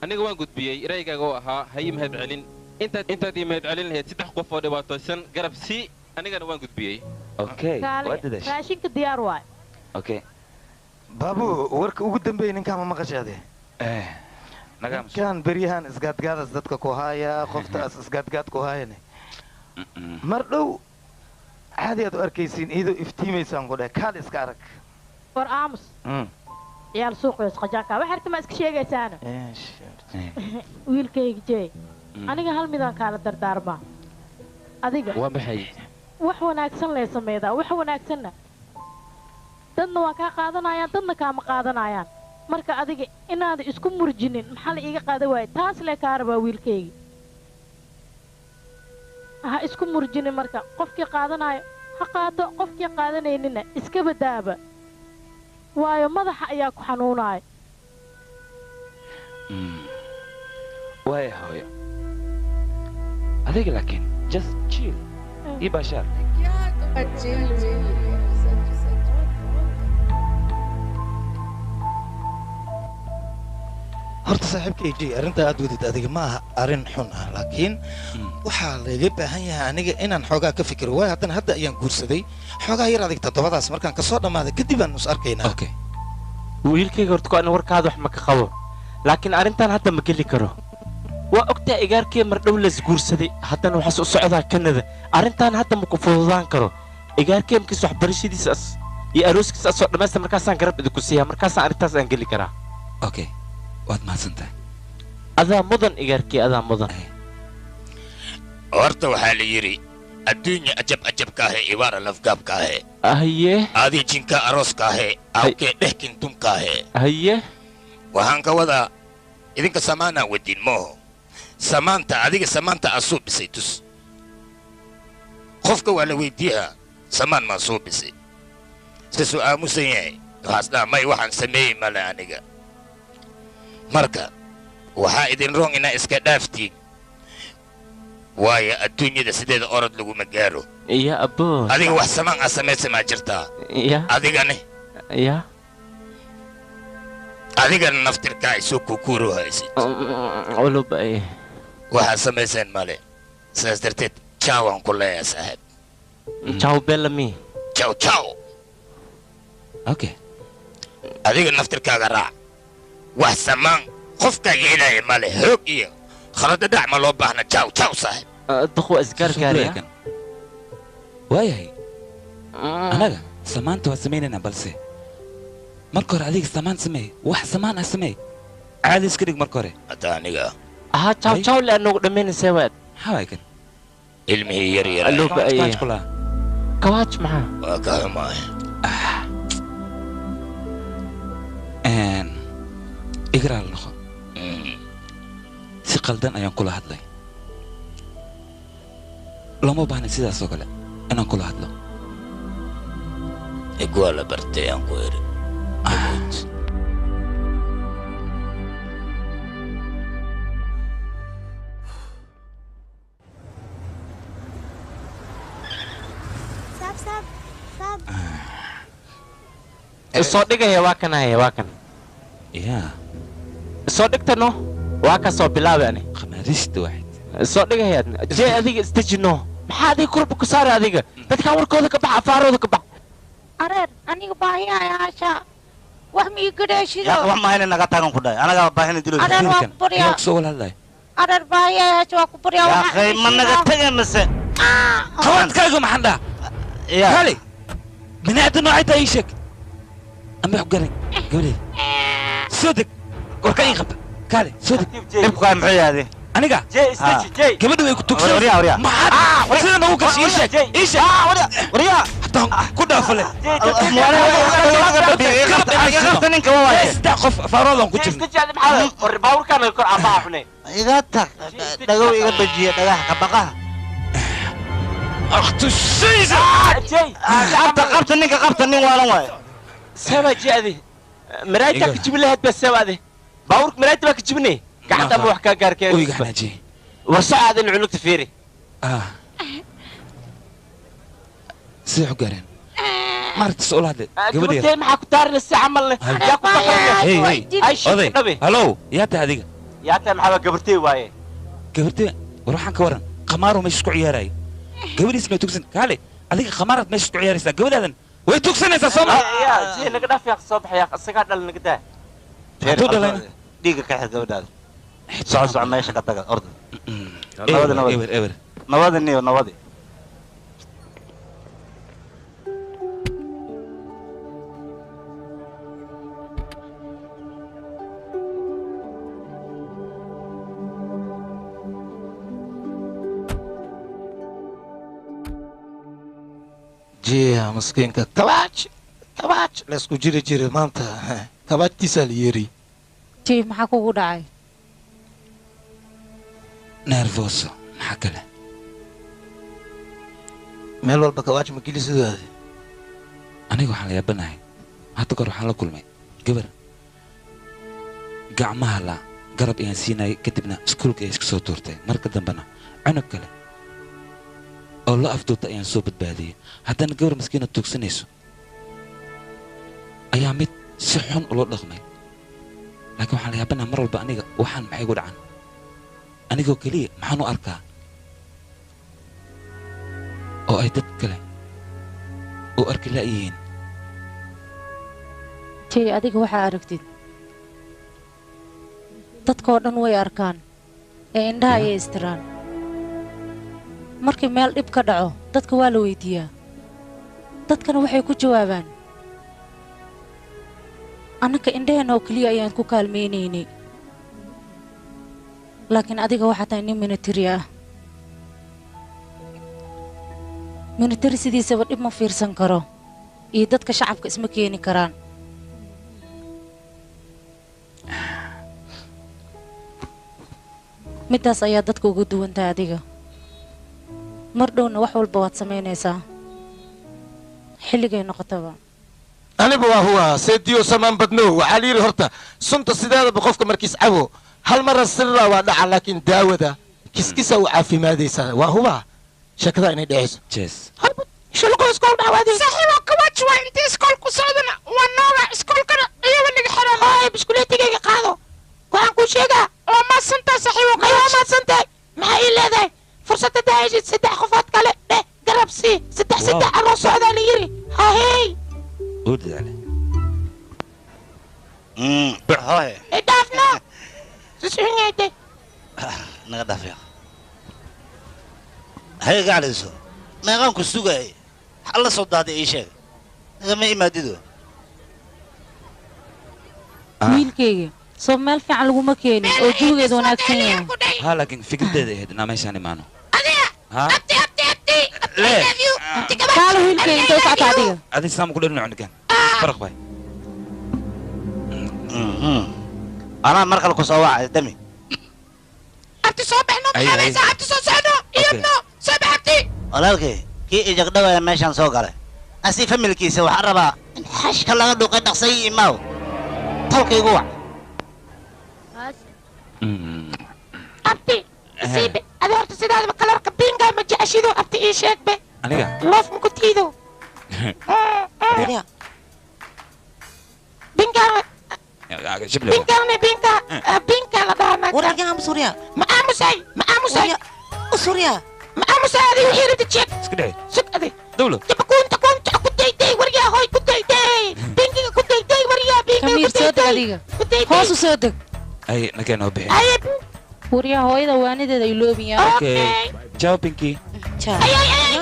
Aniga waan gudbiyey raygaaga oo ahaa ha ii mahad celin intaad ii mahad celin lahayd 3 qof oo dhibaataysan garab sii anigana waan gudbiyey. Okay waa dadaashay. Raashinka diyaar waay. Okay baabu warka ugu dambeeyay ninkaan ma maqashaade? Ninkaan beryahan isgaadgaadaas dadka ku haaya qoftaas isgaadgaad ku haayane mar dhow caadi aad u arkaysiin iyadoo iftiimaysaan ku dheh kaal iska arag. War aamus ciyaal suuqeys qajaanka wax harta ma iska sheegaysaana. Wiilkayga jeey aniga hal midaan kaala dardaarmaa adiga waa maxay wax wanaagsan lee sameeydaa wax wanaagsanna dadna waa kaa qaadanayaan dadna kaama qaadanayaan marka adiga inaad isku murjinin maxaa la iiga qaada waayay taas lee kaa rabaa wiilkayga ha isku murjinin marka qofkii qaadanayo ha qaato qofkii qaadanaynina iska badaaba waayo madaxa ayaa ku xanuunaya. Waaya hooyo adiga laakiin just chill ii baashaar. Horta saaxiibkay jey arrinta aad wadid adiga ma aha arrin xun ah laakiin waxaa laga baahan yahay aniga inaan xoogaa ka fikiro waayo haddana hadda ayaan guursaday xoogaa yar adig toddobadaas markaan kasoo dhammaaday kadib aan is arkaynaa. Okay wiilkayga horta ku ana warkaada wax ma ka qabo laakiin arrintan hadda ma geli karo waa ogtaa igaarkii mar dhow las guursaday haddana waxaas u socdaa Kanada arrintan hadda ma ku fududaan karo igaarkii markiis waxbarashadiisa iyo arooskiisa asoo dhammaysta markaasaan garab idinku siiyaa markaasaan arrintaas aan geli karaa. Okay waad mahadsantahay. Adaa mudan igaarkii adaa mudan. Horta waxaa la yidhi adduunya ajab ajabka ahe ibaara lafgaabka ahe. Haye. Adii jinka arooska ahe awkee dhehkin dumka ahe. Haye. Waxaan ka wadaa idinka samaanaa wadiin mooho samaanta adiga samaanta aa soo bisay tus qofka waa la weydiiyaa samaan maa soo bisay sisuu aamusan yahay waxaas dhaha may waxaan sameeyey male aniga marka waxaa idin roon inaa iska dhaaftiin waayo adduunyada sideeda orod laguma gaaro. Ya abo adiga wax samaan aa samaysa maa jirtaa adigane ya adigana naftirkaa isoo kukuuro haysid waxaa samayseen male sidaas darteed jaaw aan ku leeyahay saaxiib. Ciao bellami. Ciao ciao. Okay adiga naftirkaaga raac wax samaan qofka yeelaya male hoog iyo khalada dhac ma loo baahna. Ciao ciao saaxiib. Duqu isgaargaariya. Waayahay anaga samaanta waa samaynaynaa balse marka hore adiga samaan sameey wax samaan ah sameey caadi iska dhig marka hore. Hadda aniga ها تشاو تشاو لأنه دمين سواد حوايكن ilmihii yar yar loo ba'ayay kawaaj maxaa waa ka xumaay igraal noqo qaldan ayaan kula hadlay. Looma baahna sidaas oo kale inaan kula hadlo. Igwaa la bartay aan ku iri. Soo dhigaya waa kan haya waa kan. Yaa. Soo dhigtano waa ka soo bilaabay ani. Khamaarista waxid. Soo dhigaya jee adiga isdejino. Maxaa adiga kurba ku saaray adiga? Dadka warkooda ka bax, afaarooda ka bax. Areer aniga baahi ayaa hasha. Wax ma ii gadhaashido. Yaa wax ma hayna naga taagan ku dhahay. Anaga baahina dilo. Areer waa ku baryaa. Yaa soo wala hadlay. Areer baahi ayaa hasha waa ku baryaa. Yaa khay ma naga tagay mise. Qawadkaaga maxaan dhaha? Yaa. Kali. Bini'aadan noocay tahay ii sheeg. Ama wax garan gabadheeda. Soo deg. Warka ii qabta. Kali soo deg. Dhibku waa muxuu yahay? Aniga. Gabadhu way ku tugsan. Maxaad sida noogu gashay ii sheeg. Ii sheeg. Waryaa. Hataan ku dhaafale. Qabta ninka waa waaye. Saddex qof faaroodan ku jirna. Iga tag. Dhagow iga bajiya dhagaha ka baqaha. Akhtu shaysa. Qabta qabta ninka qabta nin waalan waaye. Saba jeedi. Maraayta ka jibin lahayd bas sabaade. Baabuurka maraayta baa ka jibinay. Gacanta ma wax ka gaarkeen. Oy gaxnaaji. War socaadan cunugta fiiri. Sidee u gaareen? Maaragta soo hadlay. Gabadha. Gabadha maxaa ku taarina si camal leh? Yaa ku Hey hey. Oday. Hello, yaa tahay adiga. Yaa tahay maxaa gabartay waaye. Gabartay war waxaan ka waran qamaaro meesha isku ciyaarayay. Gabadhiis ma tugsan. Kaale, adiga qamaarad meesha isku ciyaaraysaa. Gabadhaadan way tugsanaysaa soo ma? Yaa, jee naga dhaaf yaa soo baxaya isagaa dhal naga daa. Hadduu dhalayna dhiiga ka xir gabadhaada. Soco soco meesha ka taga orda. Nabadi nabadi. Eber eber. Nabadi niyo nabadi. Jiya miskiinka kabaaj kabaaj la isku jiri jiray maanta kabaajtiisaa la yeeri. Jee maxaa kugu dhacay? Nervoso maxaa kale? Meel walba kabaaj ma geli sidaadi. Aniga waxaan la yaabanahay. Hadda kahor waxaan la kulmay gabar gacmaha la garab ayaan siinayay kadibna iskuulka ayay iska soo tuurtay. Marka dambena cunug kale oo la afduubta ayaan soo badbaadiyay. Haddana gabar maskiina tuugsanayso ayaa mid si xun ula dhaqmay. Laakiin waxaan la yaabanahay mar walba aniga waxaan maxay igu dhacan? Anigoo keliya maxaan u arkaa oo ay dad kale u arki la'yihiin. Jee adiga waxaa aragtid. Dadkoo dhan way arkaan ee indhaha ayay istiraan. Markii meel dhib ka dhaco dadka waa la weydiiyaa. Dadkana waxay ku jawaabaan annaka indhaheenna oo keliya ayaan ku kaalmaynaynay. Laakiin adiga waxaa tahay nin military ah. Military sidiisaba dhib ma fiirsan karo iyo dadka shacabka isma keeni karaan. Middaas ayaa dadka uga duwan tahay adiga. Mar dhowna wax walba waad samaynaysaa. Xilligay noqotaba. Anigu waa huwa seediyo samaan badno waxaa la yidhi horta sunta sideedaba qofka markiis cabo hal mara sirra waa dhaca laakiin daawada kiskisa u caafimaadaysaa waa huwa sheekada inay dhacayso. Jees. Shulqo iskool dhawaadii. Saaxiibo kawaaj waa intii iskool ku socdana waa nooga iskoolkana iyaga naga xiran. Hooy biskuleetigayga qaado. Waxaan kuu sheegaa waa maadsantahay saaxiibo kawaaj. Waa maadsantahay. Maxaa ii leedahay? Fursad haddaa heshid saddex qofood kale dheh garab sii saddex saddex anoo socdaa la yiri. Hahey. Uu dadaalay. Hooye. Idhaafno. Sisuxinayde. Naga dhaaf yaa. Hay gacaliso. Meeqaan ku sugayay. Alla soo daaday ii sheeg. Nagama imaadido. Wiilkayga soo meel fiican laguma keenin oo jawigeedu wanaagsan yahay. Ha laakiin fikraddeeda ahayd inaan meeshaan imaano. Adiga. Abti abti abti. Le. Kaalo wiilkayga intee u socota adiga? Adi saam ku dhalin cunugan. Faraq bay. Anaa mar kale ku soo wacay dami. Abti soo baxno maxaa abti soo socno iyadno soo bax abti. Walaalkay kii ijagdhawaya meeshaan soo galay asi familkiisa waxaan rabaa in xashka laga dhuuqay dhaqsay imaaw tolkaygu wac. Abti siibe adi horta sidaadaba kalarka binga ma jeceshido abti ii sheegbe. Aniga loof ma ku tiido. Binga binga binga binga la dhahaa. Wararkan aamus waryaa. Ma aamusay ma aamusay. Waryaa. Ma aamusay adi wixii rabtid sheeg. Iska dheh. Sug adi. Dawlo. Jaba kunta kunta ku dayday waryaa hoy ku dayday. Bingiga ku dayday waryaa bingiga kamiir ku soo deg dayday. Adiga hoos u soo deg. Ay nakeen oo bixin. Ay waryaa hooyada waanideeda ay loobiyaa. Okay. Ciao Pinky. Ciao. Ay ay ay.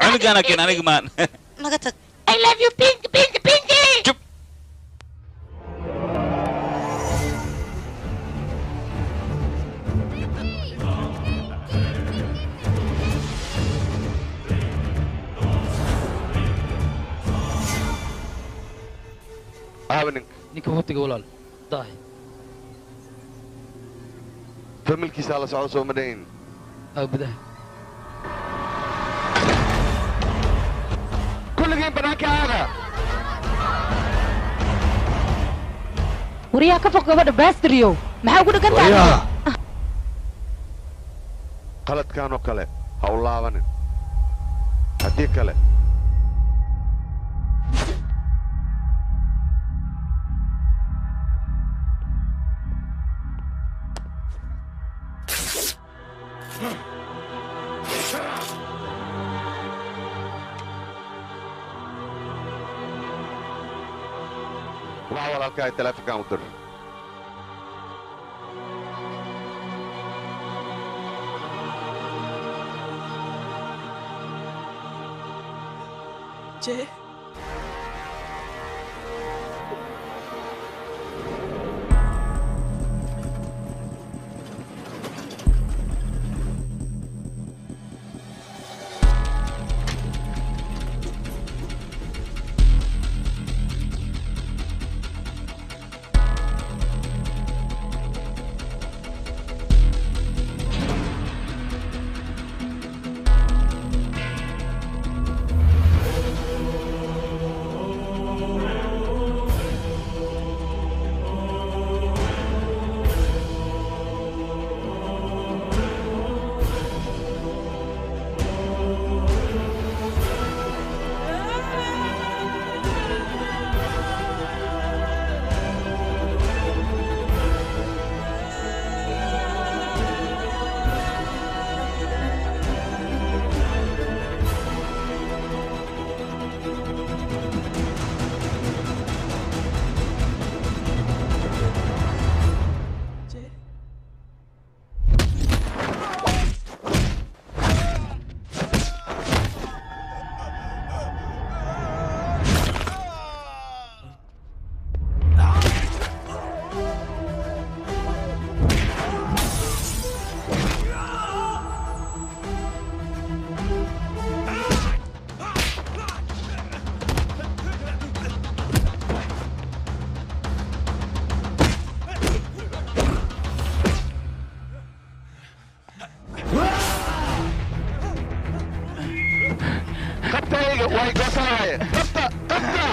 Cunugaana keen aniga maan. Naga tag. I love you pink pink pinky. Jup. Aawa ninka. Ninka watiga walaal daahi. Familkiisaa la socda soo ma dhayn. Aa gudaha. Kulligiin banaanka aada. Waryaa ka fog gabadha baastriyow maxaa ugu dhagan tahay? Waryaa. Qaladkan oo kale ha u laabanin. Haddii kale waa walaalkaa teleefonkaan u dir. Jay. Qabtayga way goosanaaye. Qabta qabta.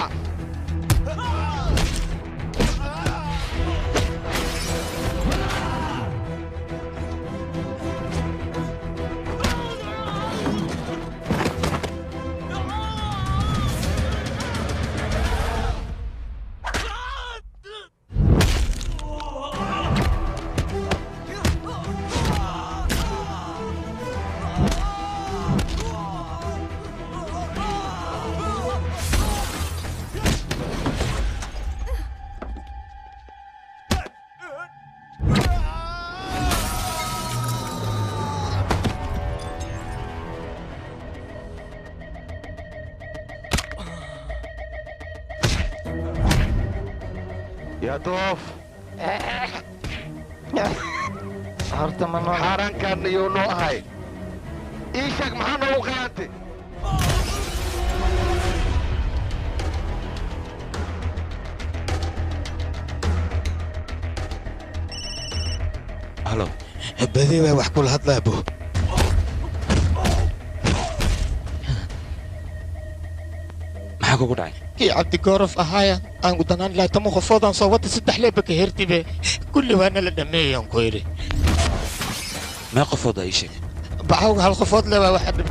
Yaa doof. Horta ma noo xaaraankan iyuu noo ahay. Ii sheeg maxaa noogu khiyaantay? Halo. Badi waa wax kula hadlaa bo. Maxaa kugu dhacay? Kii Cabdigorof ahaaya aan ku danaan lahaa tamo qofoodaan soo wata saddex leeba ka hertibe kulli waana la dhameeyaan ku yidhi. Mee qofood aa ii sheeg? Baxawga hal qofood le waa waxa dhib.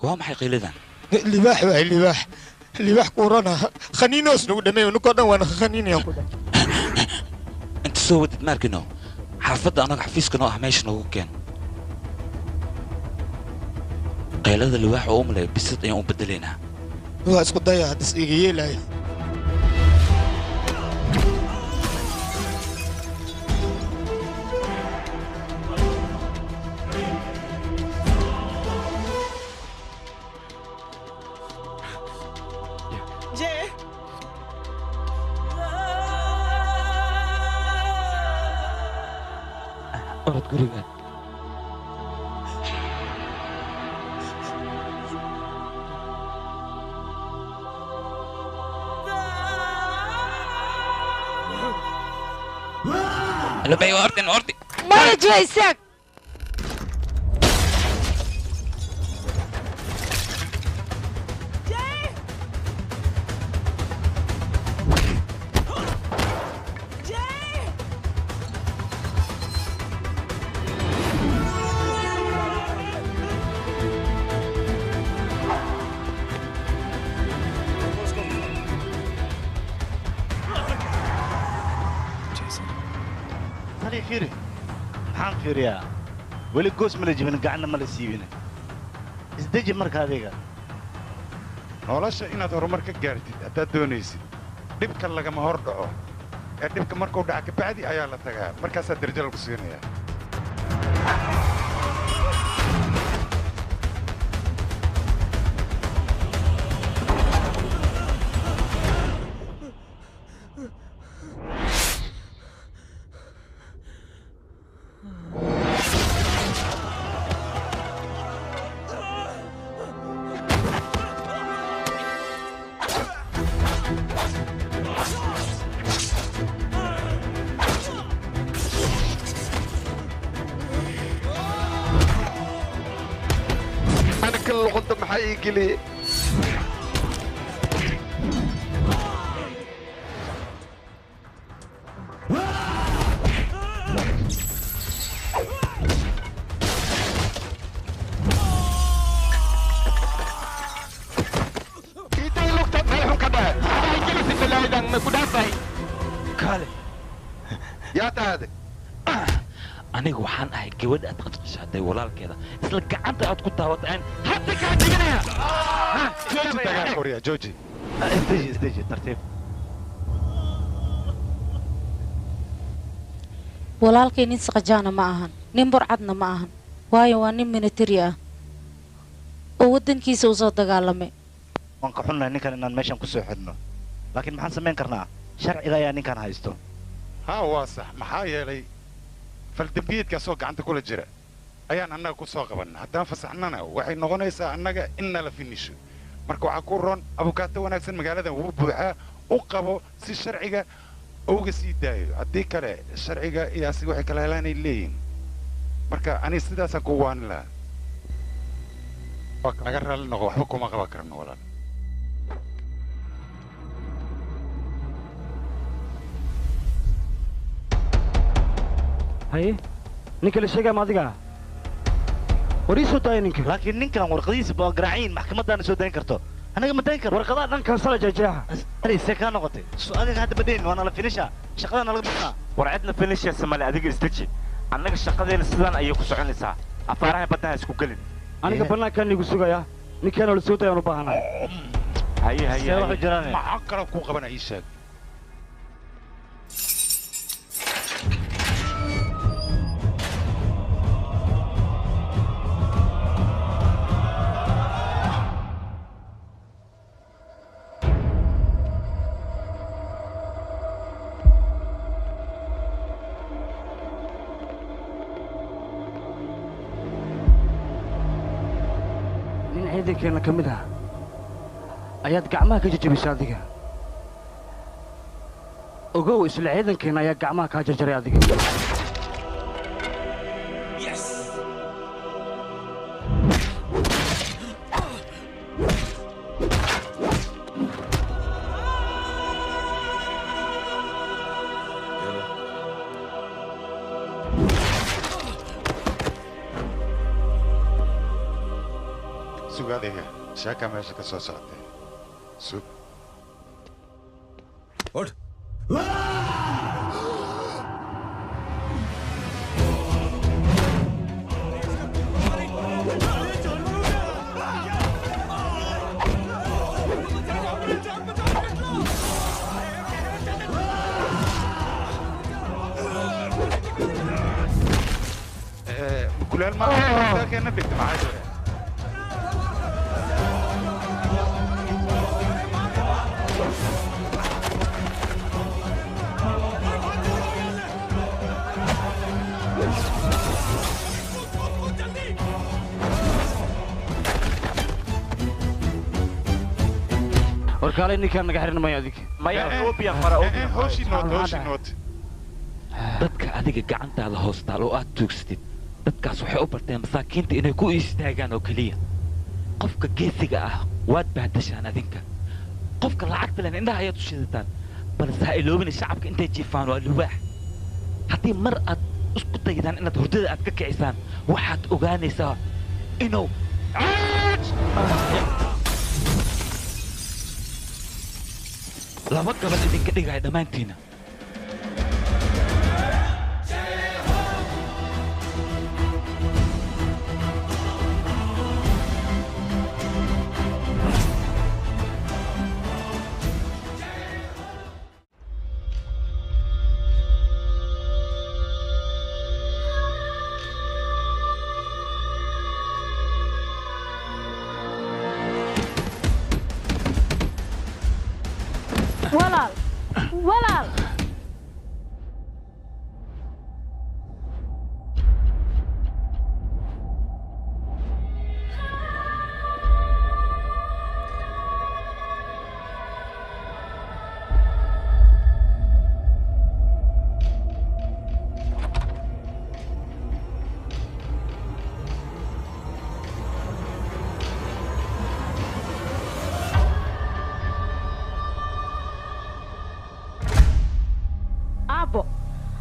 Waa maxay qiiladan? Libaax waay, libaax. Libaax kuurana khaniinoos nagu dhameeyo, ninkoo dhan waana khaniinayaan ku dhahay. Inta soo wadid ma arkino, xaafadda annaga xafiiska noo ah meesha noogu keen. Qaylada libaax oo u maleeyo bisad ayaan u bedelaynaa. Waa isku daya haddis iga yeelaayo. Orod guriga. Lubay, ordin, ordi. Maya jee, istaag. Tani fiiri, maxaan fiiriyaa? Weli goos ma la jibin, gacanna ma la siibin. Isdeji marka adiga. Nolosha inaad horumar ka gaartid haddaad doonaysid, dhibka lagama hor dhaco. Ee dhibka markuu dhaca kabacdi ayaa la tagaa, markaasaa darajo lagu siinayaa. Ana kan luqunta maxaa ii geliyey? Intay lugta meel xun ka dhace. Waxay gelisi balaayadan ma ku dhaafay. Kaale. Yaa tahay? Aniga waxaan ahay gabadha aad qadqashaatay walaalkeeda, isla gacanta aad ku taabatay aan hadda kaa dhiganaya. Jooji dagaalka, waryaa, jooji. Isdeji, isdeji, tartiib. Walaalkay nin saqajaana ma ahan, nin burcadna ma ahan, waayo waa nin militari ah oo waddankiisa u soo dagaalamay. Waan ka xunnahay ninkan inaan meeshan ku soo xidhno, laakiin maxaan samayn karnaa? Sharciga ayaa ninkan haysto. Haa, waa sax. Maxaa yeelay faldambiyeedkaasoo gacanta kula jira ayaan annaga ku soo qabanna. Haddaan fasaxnana waxay noqonaysaa annaga in nala finisho. Marka waxaa ku roon abukaato wanaagsan magaaladan wuu buuxaa, u qabo si sharciga uga sii daayo. Haddii kale sharciga iyo asiga waxay kala helaanay leeyihin. Marka aniga sidaasaan ku waanin lahaa. Waa naga raalli noqo, waxba kuma qaban karno walaal. Haye, ninka la sheegaya ma adiga? War ii soo daaya ninka. Laakiin ninkan warqadihiisa waa garaaciin, maxkamadaana soo dayn karto, anaga ma dayn karno. Warqadaha dhan kansala jeexjeexa. Tani see kaa noqotay? Su adiga hadda ma dayn, waa nala finisha, shaqada nalaga bixinaa. War cidna finishaysa male, adiga isdeji. Annaga shaqadeena sidaan ayay ku soconaysaa, afaaraha baddaha isku gelin. Aniga bannaankaan igu sugayaa, ninkaanoo la soo daayaan u baahanahay. Haye, haye. See waxu jiraan? Maxaa kaloo kuu qabana ii sheeg. Nin ciidankeenna ka mid ah ayaad gacmaha ka jejebisay adiga. Ogow isla ciidankeena ayaa gacmaha kaa jarjaray adiga. Sug adiga, sheeka meesha ka soo socotay. Sug. Kulaal ma keena dhigta maxaa jira? Warkaalay ninkaan naga xiran maayo adiga. Maya oobiya fara oobiya. Hooshi noot, hooshi noot. Dadka adiga gacantaada hoostaal oo aad tuugsatid, dadkaas waxay u barteen masaakiinta inay ku istaagaan oo keliya. Qofka geesiga ah waad bahdashaan adinka. Qofka lacagta leh indhaha ayaad u shidataan. Balse ha iloobin shacabka intay jiifaan waa libaax. Haddii mar aad isku daydaan inaad hurdada aad ka kicisaan, waxaad ogaanaysaa inuu laba gabal idinka dhigaya dhammaantiina. Walaal, walaal.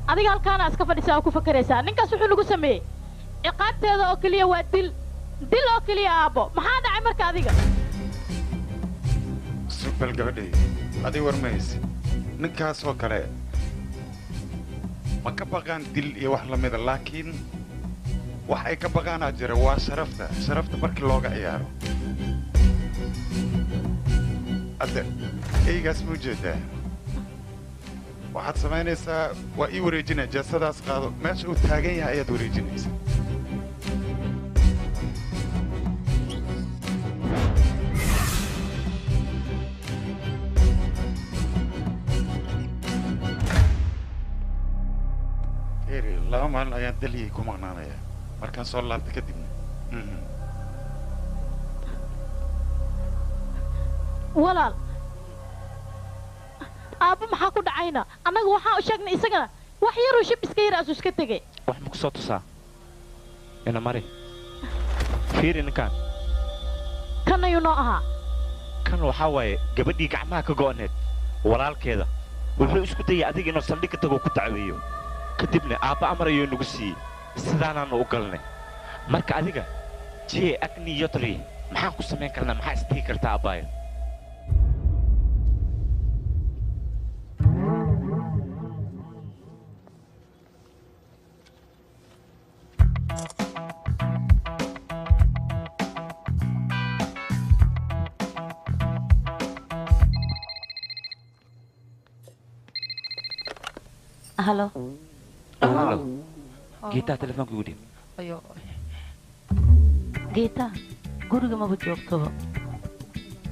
Adiga halkaana iska fadhisaa oo ku fakaraysaa. Ninkaas wuxuu nagu sameeyey ciqaabteeda oo keliya waa dil, dil oo keliya aabbo. Maxaa dhacay marka adiga? Sug bal gabadhay, adiga war mayse. Ninkaas oo kale ma ka baqaan dil iyo wax la mida, laakiin wax ay ka baqaanaa jira waa sharafta, sharafta markii looga ciyaaro. Hadda eygaas ma ujeedaa? Waxaad samaynaysaa waa ii wareejinaya, jeesadaas qaado, meesha uu taagan yahay ayaad wareejinaysaa. Eri, 2 maalin ayaan Delhi ku maqnaanayaa. Markaan soo laabta kadibna. Walaal, aabbo maxaa ku dhacayna? Annaga waxaan u sheegnay isagana wax yaruu shib iska yar asuu iska tegey. Wax ma ku soo tusaa? Ina mari. Fiiri ninkaan. Kan ayuu noo ahaa. Kan waxaa waaye gabadhii gacmaha ka go'aneed walaalkeeda. Wuxuu isku dayay adiga inuu saldhig ka tago ku dacweeyo. Kadibna aabba amar ayuu nagu siiyey. Sidaanaanu u galnay. Marka adiga jee agni yotri maxaan ku samayn karnaa? Maxaa isdhihi kartaa abbaayo? Halo. Halo. Geeta telefoonka igu dhiib. Ayo. Geeta, guriga maba joogtoba.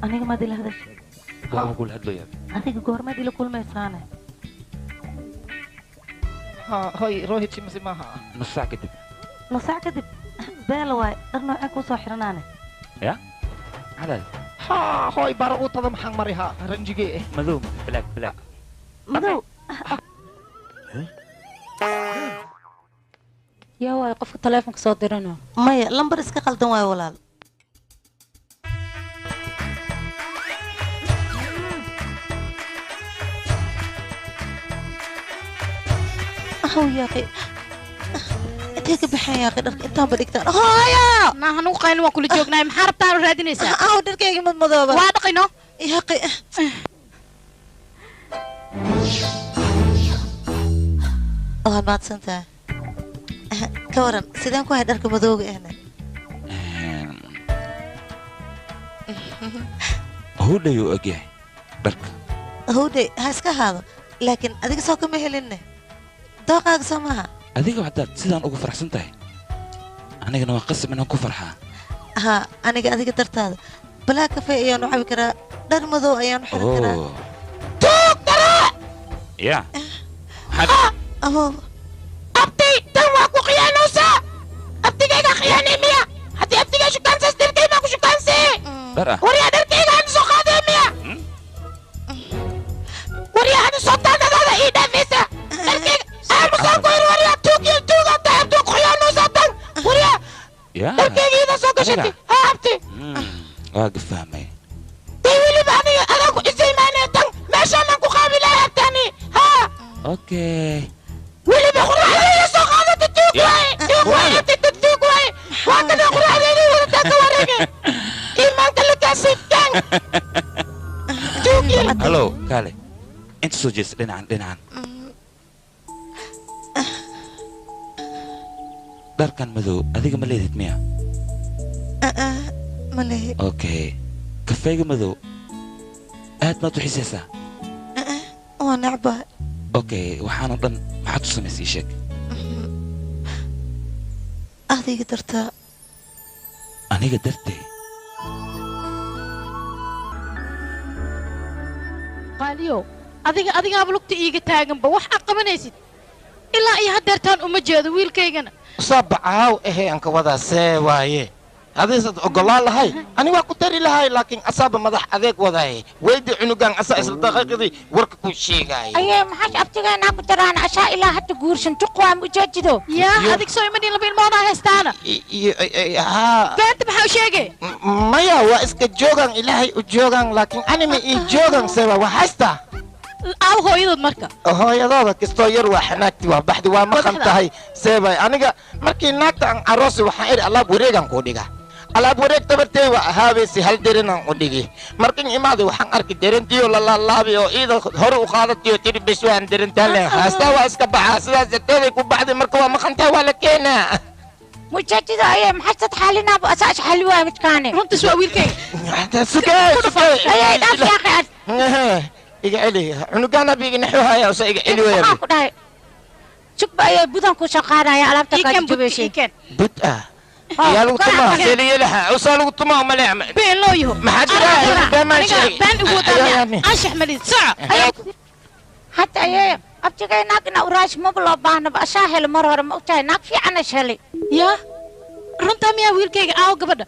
Aniga maad ila hadashay? Waa kula hadlayaa. Adiga goormaad ila kulmaysaane? Ha, hoy, Rohit simase maaha. Nus saac kadib. Nus saac kadib? Beel waay, dhar noocee kuu soo xiranaane? Ya? Maxaa Ha, hoy, bara u tada maxaan mari ha, ranjigee. Madow, black, black. Madow? Yaa waay qofka taleefonka soo dirano? Maya, lambar iska qaldan waayo walaal. Ahow yaaqi, intee ka baxeen yaaqi dharka intaanba dhigtaan hooyo? Maaha nugu qaylin, waan kula joognaay. Maxaa rabtaa oo raadinaysaa? Aw, dharkayga madmadooba. Waa dhaqino. Yaaqi, waad mahadsan tahay. Ka waran sideen ku hay dharka madooga ahna? Hudhayuu ogyahay dharka. Howdhay ha iska ahaado, laakiin adiga soo kama helinne, dooqaaga soo maaha. Adiga haddaad sidaan ugu faraxsan tahay, anigana waa qasab inaan ku farxaa. Haa, aniga adiga dartaada balaa kafee ayaan u cabi karaa, dhar madow ayaan u xiran karaa. Oh, ya. Aboob. Abti, tan waa ku khiyaanaysaa. Abtigayga khiyaanay miya? Haddii abtigay shukaansaas, dharkay baa ku shukaansee. Dhar ah. Waryaa, dharkayga hanu soo qaadee miya? Waryaa, hanu soo taadadaada ii dhaafaysa dharkayga aanu soo ku yiri. Waryaa, tuug iyo tuugaa tahay, abti, ku khiyaanaysaa tan. Waryaa, ya dharkayga iida soo gashatay. Haa abti. Waa gafahmay. Dee weliba aniga adaa ku isaymaanee, tan meeshaanaan ku qaabilaya abtani. Haa. Okay. Weliba quraacdayda soo qaadata, tuug waaye, tuug waaye abti, tan tuug waaye. Waa kana quraacdayda wadataa, ka wareege iimaanka la kaasay gang tuug iyo. Hallo, kaale inta soo jeesta, dhinacan dhinacan. Dharkan madow adiga ma leedid miya? Ma lehi. Okay, kafeega madow aad maad u xiisaysaa? Waa necbahay. Okay, waxaanoo dhan maxaad u samaysay? Ii sheeg. Adiga dartaa. Aniga dartee? Qaaliyow, adiga adigaaba lugta iiga taaganba wax aad qabanaysid ilaa iyo haddeertaan uma jeedo wiilkaygana. Usabacaaw ehe, anka wadaa see waaye, hadiisad ogolaan lahay ani waa ku tari lahay, laakiin asaaba madax adeeg wadaay. Weydi cunugan, asaa isla daqiiqadii warka ku sheegaya. Ayee, maxaa abtigeenaa ku daraan ashaa ilaa hadda guursan juqwaa mujeejido? Yaa, adig soo imanin laba ilmoodaa haystaana. Haa. Beenta maxaa u sheegay? Maya, waa iska joogan, ilaahay u joogan, laakiin anima ii joogan sewa waa haystaa. Aaw hooyadood marka? Hooyadooda kastoo yar waa xanaagti, waa baxdi, waa maqan tahay seebay. Aniga markii naagta aan aroosi waxaan idhi alaab wareegan kuu dhiga, alaab wareeg tabartey waa ahaabaysi, hal derinaan u dhigi. Markin imaaday waxaan arki derentiyo lalaalaabi oo iida hore u qaadatiyo tidhi bes waan derintaan leen haastaa, waa iska baxaa. Sidaas darteeday ku baxday, marka waa maqantaa, waa la keenaa. Mujeejido ayee, maxaa sad xaalinaaba asaa xali waaya midkaane. Runtiis waa wiilkayga. Sugee sugee. Ayee, dhaaf yaaqi ad. Iga celi cunugaana biiga naxuhaya usa iga celi waya. Maxaa ku dhahay? Sugba ayee, budan ku soo qaadaya alaabta Iiken bud. Kaajubeysa. Iiken. Bud ah yaa lagu tumaa seliyelaha usaa lagu tumaa umale. Been loo yaho. Maxaa jira? Been sheegay. Been igu wadaa, anshax malid soco. Hadda ayee, abtigay naag ina uraash maba loo baahnaba, ashaa helay mar hore. Ma ogtahay naag fiican ash helay? Yaa, runtaa miyaa wiilkayga? Aaw gabadha?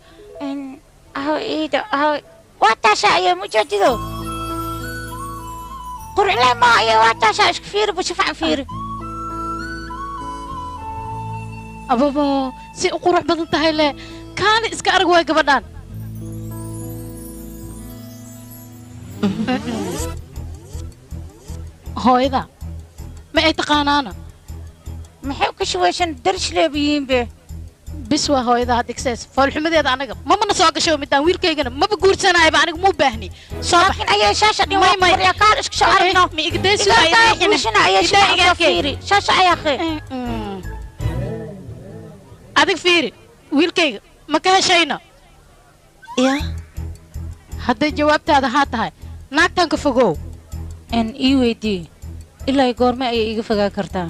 Aw iida, aw waa taasha ayee, mujeejido qurxley ma ayee, waa taasha, isku fiiri bu, si fiican fiiri. Ababo, si u qurux badan tahay le, kaali iska arag waay gabadhaan. Hooyada ma ay taqaanaana? Maxay u kashuwaysan darisleeba yihiin be. Bis waa hooyada hadigsees foolxumadeeda anaga mamana soo gasho midaan, wiilkaygana maba guursanayaba, aniga muu baahni. Soo bax. Laakiin ayee shaasha dhin waa qurya, kaal isku soo aragno. Ma igdaysu. Guurshana ayee, shaasha fiiri, shaasha ayaa. Adig fiiri wiilkayga, ma ka heshayna? Ya. Hadday jawaabtaada haa tahay, naagtan ka fogow. N ii weydii, ilaa goorme ayay iiga fogaan kartaa?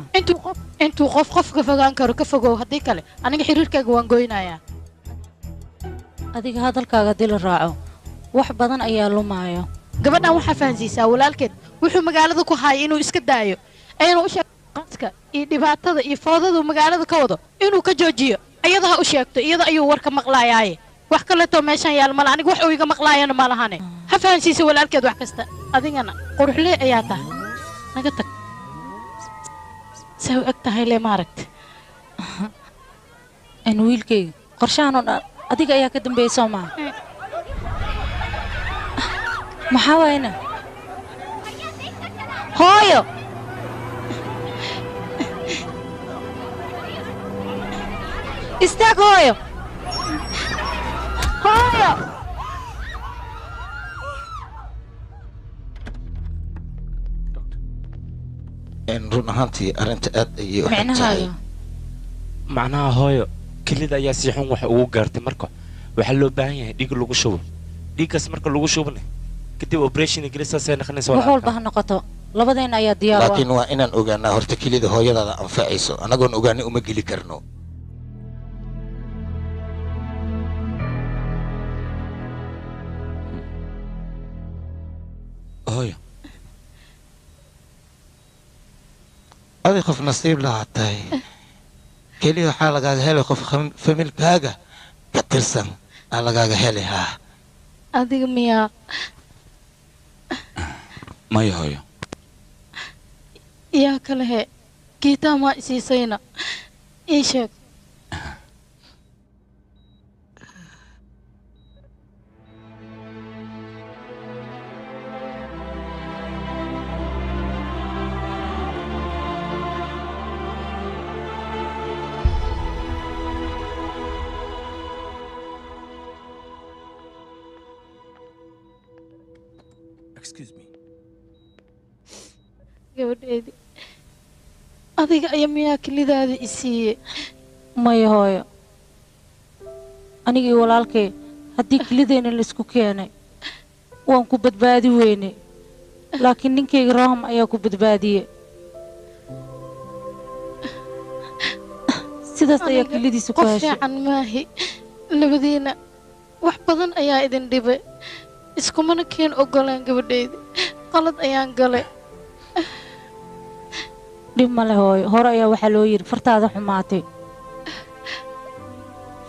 Intuu qof qof ka fogaan karo ka fogow, haddii kale aniga xiriirkayga waan goynayaa. Adiga hadalkaaga haddii la raaco wax badan ayaa lumaayo. Gabadhan waxaa fahansiisaa walaalkeed wuxuu magaalada ku haaya inuu iska daayo, ayna u sheegqaska iyo dhibaatada iyo foodadu magaalada ka wado inuu ka joojiyo. Iyada ha u sheegto, iyada ayuu warka maqlaayaaye. Wax kaleetoo meeshan yaal mala, aniga wax uu iga maqlaayana ma lahane. Ha fahansiisa walaalkeed wax kasta. Adigana quruxlee ayaa tahay, naga tag. Say u eg tahay le maaragta. In wiilkayga qorshahan oo dhan adiga ayaa ka dambeeyay soo maaha? Maxaa waayna? Hooyo! Istaag hooyo! Hooyo! Run ahaantii arrinta aad ayay u xun tahay. Macnaha hooyo kelida ayaa si xun wax ugu gaartay. Marka waxaa loo baahan yahay dhiig lagu shubo, dhiiggaas marka lagu shubana kadib operation ingiriisaasay noqonaysa. Wax walba ha noqoto, labadeena ayaa diyaar u ah. Laakiin waa inaan ogaanaa horta kelida hooyadaada anfacayso, annagoon ogaanay uma geli karno. Hooyo, adi qof nasiib lahaa tahay, keliya waxaa lagaaga helay qof familkaaga ka tirsan aa lagaaga helay haa. Adiga miyaa? Maya hooyo. Yaa kale he? Geetaa maa isiisayna, ii sheeg. Excuse me. Gabadheedii, adiga ayaa miyaa kelidaada i siiyey? Maya hooyo, anigii walaalkay haddii kelideenna laisku keenay waan ku badbaadi weynay, laakiin ninkayga Roham ayaa ku badbaadiyey. Sidaas ayaa Aniga kelidiisa ku qof heshay. Fiican maahi. Labadiina wax badan ayaa idin dhibay, iskumana keen ogolaan. Gabadheydi, qalad ayaan galay. Dhib ma leh hooyo, hore ayaa waxaa loo yidhi fartaada xumaatay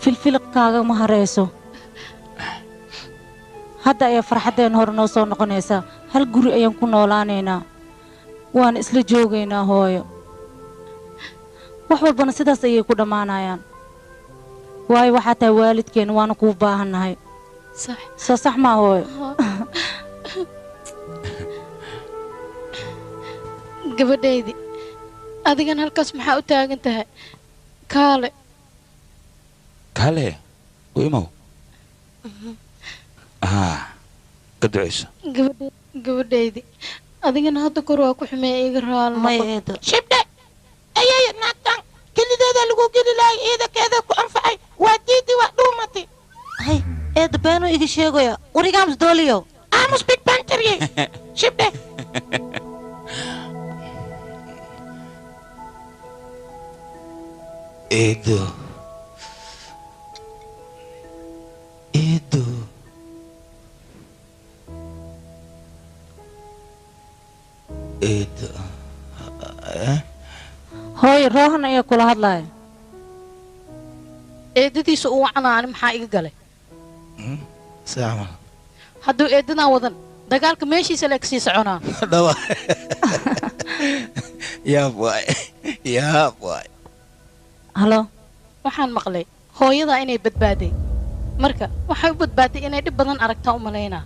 filfiliqkaaga ma harayso. Hadda ayaa farxaddeen hore noo soo noqonaysaa. Hal guri ayaan ku noolaanaynaa, waana isla joogaynaa hooyo. Wax walbana sidaas ayay ku dhammaanayaan, waayo waxaa tahay waalidkeen, waana kuu baahannahay. Sax. Soo sax maa hooyo? Gabadhaydi, adigan halkaas maxaa u taagan tahay? Kaale. Kaale u imow, haa, ka ducayso. Gabadhaydi, adigana hadda kor waa ku xumeeya, iga raali noqo. Shibdhe ayay naagtan kelideeda lagu geli lahay, ciidankeeda ku anfacay, waa diidi, waa dhuumatay. Hay eedda, beenuu iga sheegaya. Warigaamus dooliyo. Aamus big bantarye. Shibdhe. Eedo, eedo, eedo, eh? Hooyo, Roohan ayaa kula hadlaya. Eedadiisa uu wacanaa, ani maxaa iga galay? Si camal. Hadduu eedadan wadan dagaalka meeshiisa leeg sii soconaa. Dhawa yaab waay, yaab waay. Halo. Waxaan maqlay hooyadaa inay badbaaday. Marka waxay u badbaaday inay dhib badan aragtaa u malaynaa.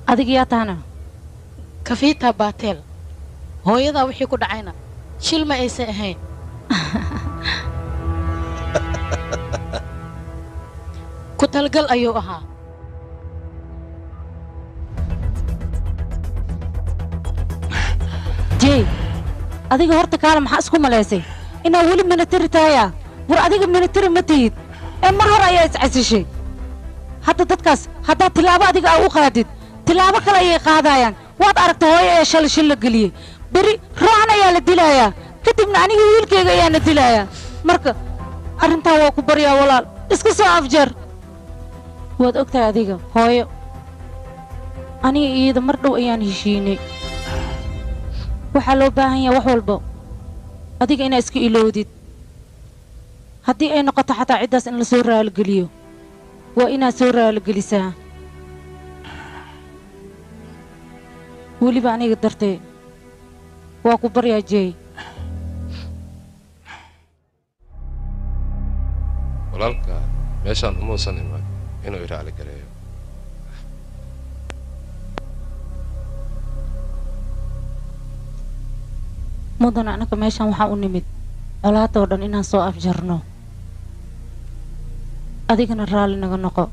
Adiga yaa tahana? Kafiita Baateel. Hooyadaa wixii ku dhacayna shil ma aysan ahayn. Ku talgal ayuu ahaa. Jey, adiga horta kaale, maxaa isku malaysay inaa weli military tahaya? War adiga military ma tihid ee mar hore ayaa iscasishay. Hadda dadkaas haddaad tilaabo adiga aa u qaadid, tilaabo kale ayay qaadayaan. Waad aragta, hooyo ayaa shalay shil la geliyey, beri Roohan ayaa la dilayaa, kadibna aniga wiilkayga ayaana dilayaa. Marka arrintaa waa ku baryaa walaal, iska soo afjar. Waad ogtahay adiga hooyo, aniga iyada mar dhow ayaan heshiinay. Waxaa loo baahan yahay wax walba adiga inaa iska ilowdid. Haddii ay noqoto xataa ciddaas in la soo raaligeliyo, waa inaad soo raaligelisaa, weliba aniga dartee. Waa ku baryaa Jay. Walaalka meeshaan umuusan iman inuu i raali gareeyo. Mudan, anaka meeshaan waxaa u nimid colaadoo dhan inaan soo afjarno. Adigana raalli naga noqo,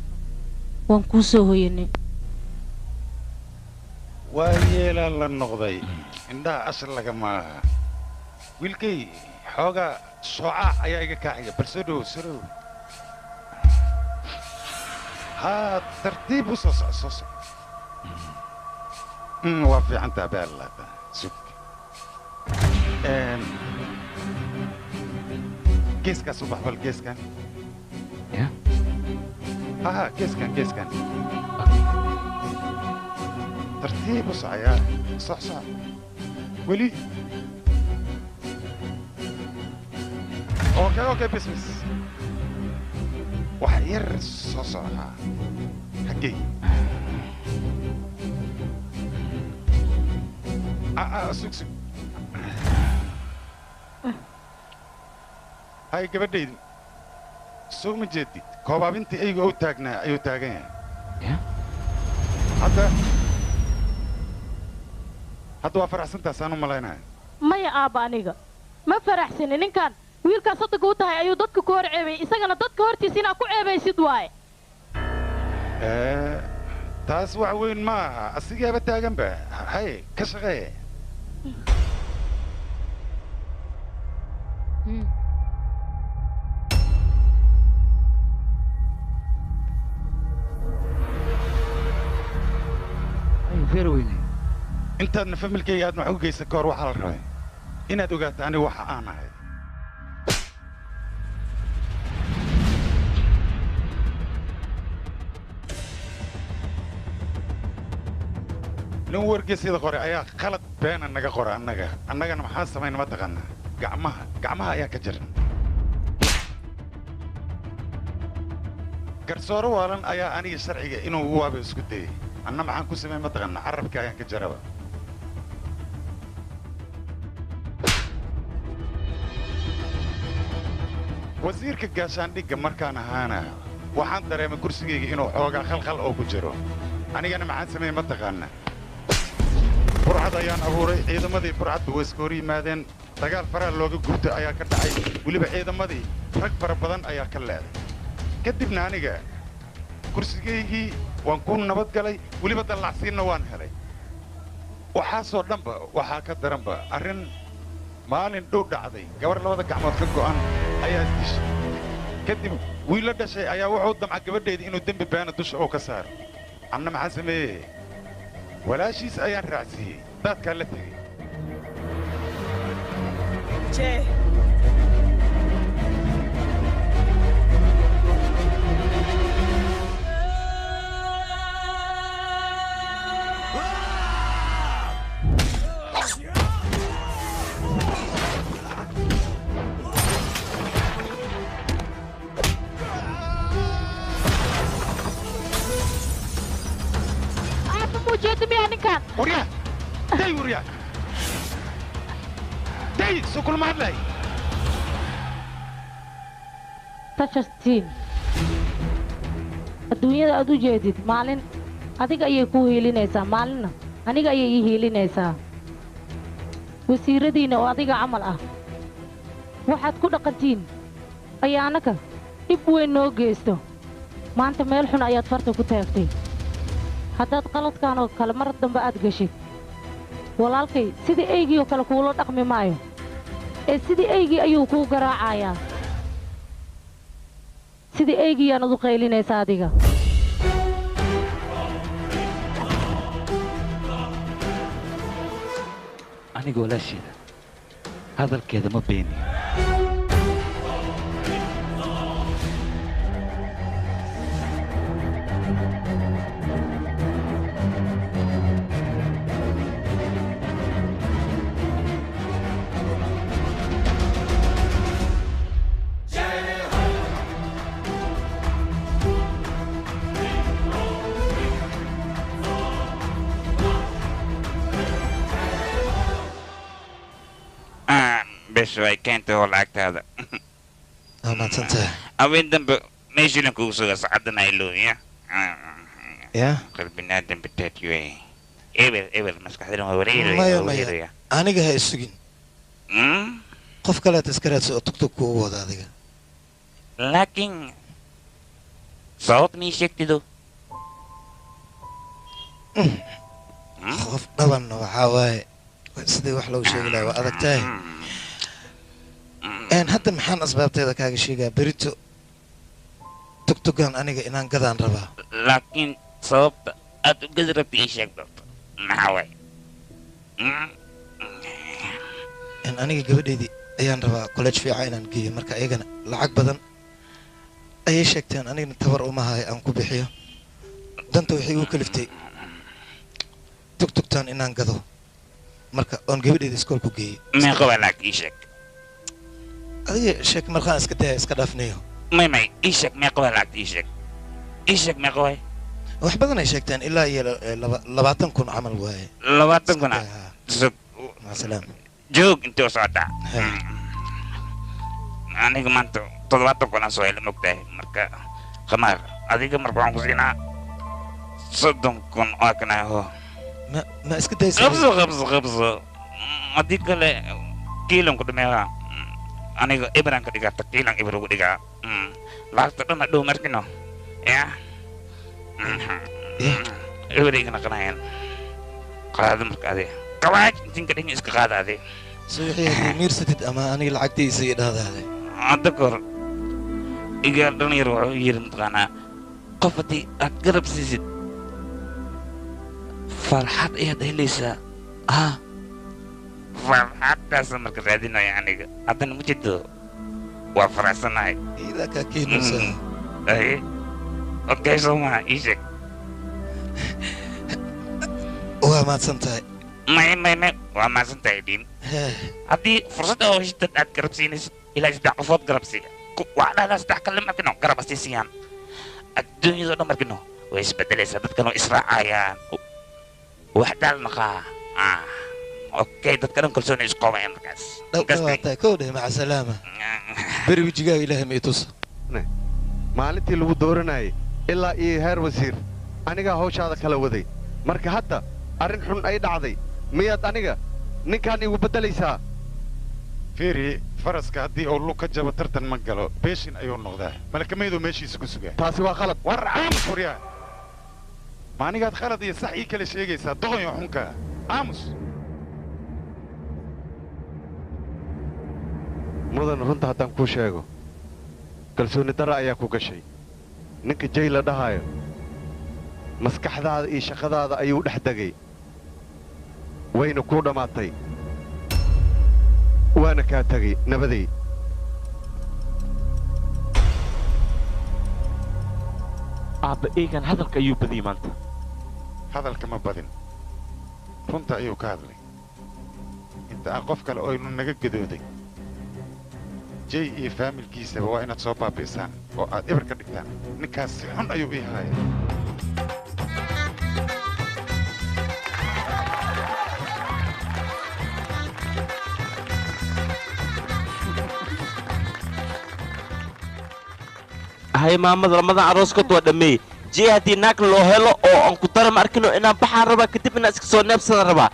waan kuu soo hoyanay. Waa yeelaa la noqday indhaha ashar lagama aha. Wiilkay, xoogaa shoocaac ayaa iga kaaxiga. Bal soo dhowow, soo dhowow. Haa, tartiib u soo soco, soo soco. Waa fiicantaa beellaata. Sug. Geeskaas u bax, bal geeskan. Ha, geeskan, geeskan. Tartiib u socayaa. Soc, soc weli. Okay, okay, bes, bes. Wax yar soo socdaa xaggey. Sug, sug. Hay, gabadhaydu, soo ma jeedid koobaabintii eyga u taagnaa ayuu taagan yahay hadda. Hadda waa faraxsantaasaan u malaynaya. Maya aabba, aniga ma faraxsani. Ninkan wiilkaas hadda kuu tahay ayuu dadka ku hor ceebayay, isagana dadka hortiisa inaad ku ceebaysid waaye. Taas wax weyn ma aha, asigaaba taaganba. Hay, ka shaqeeye. Intaadna familkayga aadna wax u geysan ka hor, waxaa la rabay inaad ogaato anigu waxa aan ahay. Nin wargeysyada qoray ayaa khalad beena naga qora annaga. Annagana maxaa samayna ma taqaanaa? Gacmaha, gacmaha ayaa ka jiran. Garsoore waalan ayaa aniga sharciga inuu ugu waaba isku dayay. Anna maxaan ku samey ma taqaanaa? Carabka ayaan ka jaraba. Wasiirka gaashaandhigga markaan ahaana waxaan dareemay kursigayga inuu xoogaa khalkhal oo ku jiro. Anigana maxaan sameeyey ma taqaanaa? Burcad ayaan abuuray. Ciidamadii burcadba way iska hor yimaadeen. Dagaal faraha looga gubto ayaa ka dhacay. Weliba ciidamadii rag fara badan ayaa ka leeday. Kadibna aniga kursigaygii waan ku nabad galay, weliba dallacsiinna waan helay. Waxaasoo dhanba waxaa ka daranba arrin maalin dhow dhacday. Gabar labada gacmood ka go'an ayaa isdishay. Kadib wiil la dhashay ayaa wuxuu damca gabadheedii inuu dembi beena dusha uu ka saaro. Anna maxaan sameeyey? Walaashiis ayaan raacsiiyey, daadkaa la tegey. Jay. Aabba, muu jeeda miyaa ninkan? Waryaa, day, waryaa, day, soo kulma hadlay. Tashastiin adduunyada aad u jeedid, maalin adiga ayay kuu hiilinaysaa, maalinna aniga ayay ii hiilinaysaa. Wasiiradiinna oo adiga camal ah waxaad ku dhaqantiin ayaa annaga dhib weyn noo geysto. Maanta meel xun ayaad farta ku taagtay. Haddaad qaladkan oo kale mar dambe aad geshid, walaalkay sidii eygii oo kale kuula dhaqmi maayo, ee sidii eygii ayuu kuu garaacayaa. Sidii eygiiyaanad u qaylinaysaa adiga. Aniga walaasheeda hadalkeeda ma beeniyo. Beesha way keentay oo lacagtaada. Waa mahadsantahay. Haween dambe meeshiinan kugu sugaa sacadan ay looya. Ya? Qalbinaadan bataatiyo. Eber eber maskaxdana waa wareeraya. Maya waa maya wareeraya. Aniga ha isugin. Qof kaleet iska raadso oo tugtug kuugu wada adiga. Laakiin sabab mii sheegtido? Qof dhabanna waxaa waaye sidii wax loogu sheegi lahaa waa adag tahay. Een hadda maxaan asbaabteeda kaaga sheegaa? Berito tugtugan aniga inaan gadaan rabaa. Laakiin sababta aad u gadi rabta ii sheeg doonto. Maxaa waay? Een aniga gabadheydii ayaan rabaa college fiican inaan geeyo, marka iyagana lacag badan ayay sheegteen, anigana tabar uma hayo aan ku bixiyo. Danta waxay igu kaliftay tugtugtaan inaan gado marka oon gabadheyda iskool ku geeyey. Meeqa waa lacag ii sheeg? Adiga sheek markaan iska daya iska dhaafnayo. May may ii sheeg meeqa waa lacagta ii sheeg. Ii sheeg meeqa waay? Wax badan ay sheegteen, ilaa iyo 20,000 camal waaye. 20,000 ah? Sug. Maca salaama. Joog, intee u socotaa? Aniga maanta 70,000 aan soo helay, mogtahay. Marka khamaar adiga marka waxaan ku siinaa 30,000 waa kana ho. Ma iska daysa? Qabso qabso qabso. Haddii kale kiilan ku dhameeyaa. Aniga ibran ka dhigaa, kiilan ibir ugu dhigaa. Lacagta dhan hadhow markino ya ibir igana qanayaan. Qaado marka adi kawaaj intin ka dhigin iska qaada adi. Suuxii haddii miirsatid ama aniga lacagtiisa ii dhahdaade. Hadda kahor igaar dhalinyar wuxuu yiri, mataqaanaa, qof haddii aad garab siisid farxad ayaad helaysaa. Ha, farxaddaasa marka raadinaya aniga haddana ma jirto, waa faraxsanahay. Iidaa kaa keenaysaa. Aye, okay, soo maha? Ii sheeg. Waa mahadsan tahay. May may may, waa mahadsan tahay dhiin. Haddii fursad oo heshid dad aad garab siinaysid, ilaa saddex qofood garab siiya. Waxaa dhahdaa saddex kale markino garab asii siiyaan, adduunyadoo dhan markino way isbedelaysaa, dadkan way israacayaan, wax daal naqaa. Ah, okay, dadka dhan kalsooni isqoobayaan markaas. Dhawaa tahay kow dheh, maca salaama. Beri wejigaaga ilaahay ma i tusa. Maalintii lagu dooranayay ilaa iyo heer wasiir anigaa hawshaada kala waday. Marka hadda arrin xun ay dhacday, miyaad aniga ninkaan igu beddelaysaa? Fiiri, faraska haddii uu lug ka jabo tartan ma galo, beeshin ayuu noqdaa, malakamaydu meeshiisa ku sugaa. Taasi waa khalad. War aamus waryaa, ma anigaad khalad iyo sax ii kala sheegaysaa? Doqonyo xunka, aamus. Mudan, runta haddaan kuu sheego, kalsooni darra ayaa ku gashay. Ninka Jay la dhahaayo maskaxdaada iyo shaqadaada ayuu dhex degay, wayna kuu dhammaatay, waana kaa tegey nabaday. Aabba, eegan hadalka ayuu badiyey maanta. Hadalka ma badin, runta ayuu ka hadlay. Inta aan qof kale oynu naga gadooday, Jay iyo faamilkiisaba waa inaad soo baabi'isaan oo aad eber ka dhigtaan. Ninkaas si xun ayuu ii haya. Hay maamada, lamadan arooskood waa dhammeeyey. Jee, haddii naag loo helo oo aan ku dara ma arkino inaan baxaan rabaa, kadib inaan iska soo neebsadan rabaa.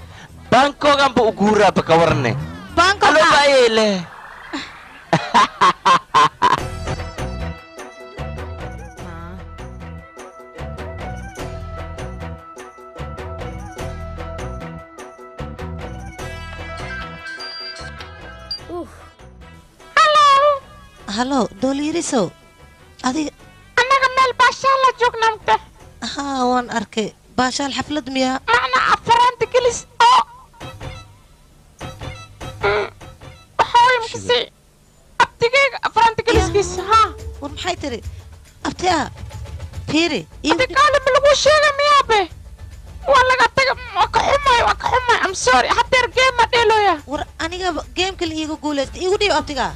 Bangkoganba u guuraaba, ka warane? Bangkok. Aloba ayay leh. Halo, dooliyarisow, adiga. Annaga meel baashaal la joognaa mugta. Haa, waan arkay baashaal. Xaflad miyaa? Macna afaraanta gelis oo waxaa way makasay abtigeyga afaraanta geliskiisa haa. War maxay tiri abti ah? Fiiri. Adi kaale ma lagu sheega miyaabe? Waa laga taga, waa ka xumay, waa ka xumay. I'm sorry, hadeer game ma dheelooya. War aniga geemka la iiga guulaystay, iigu dhiib abtiga.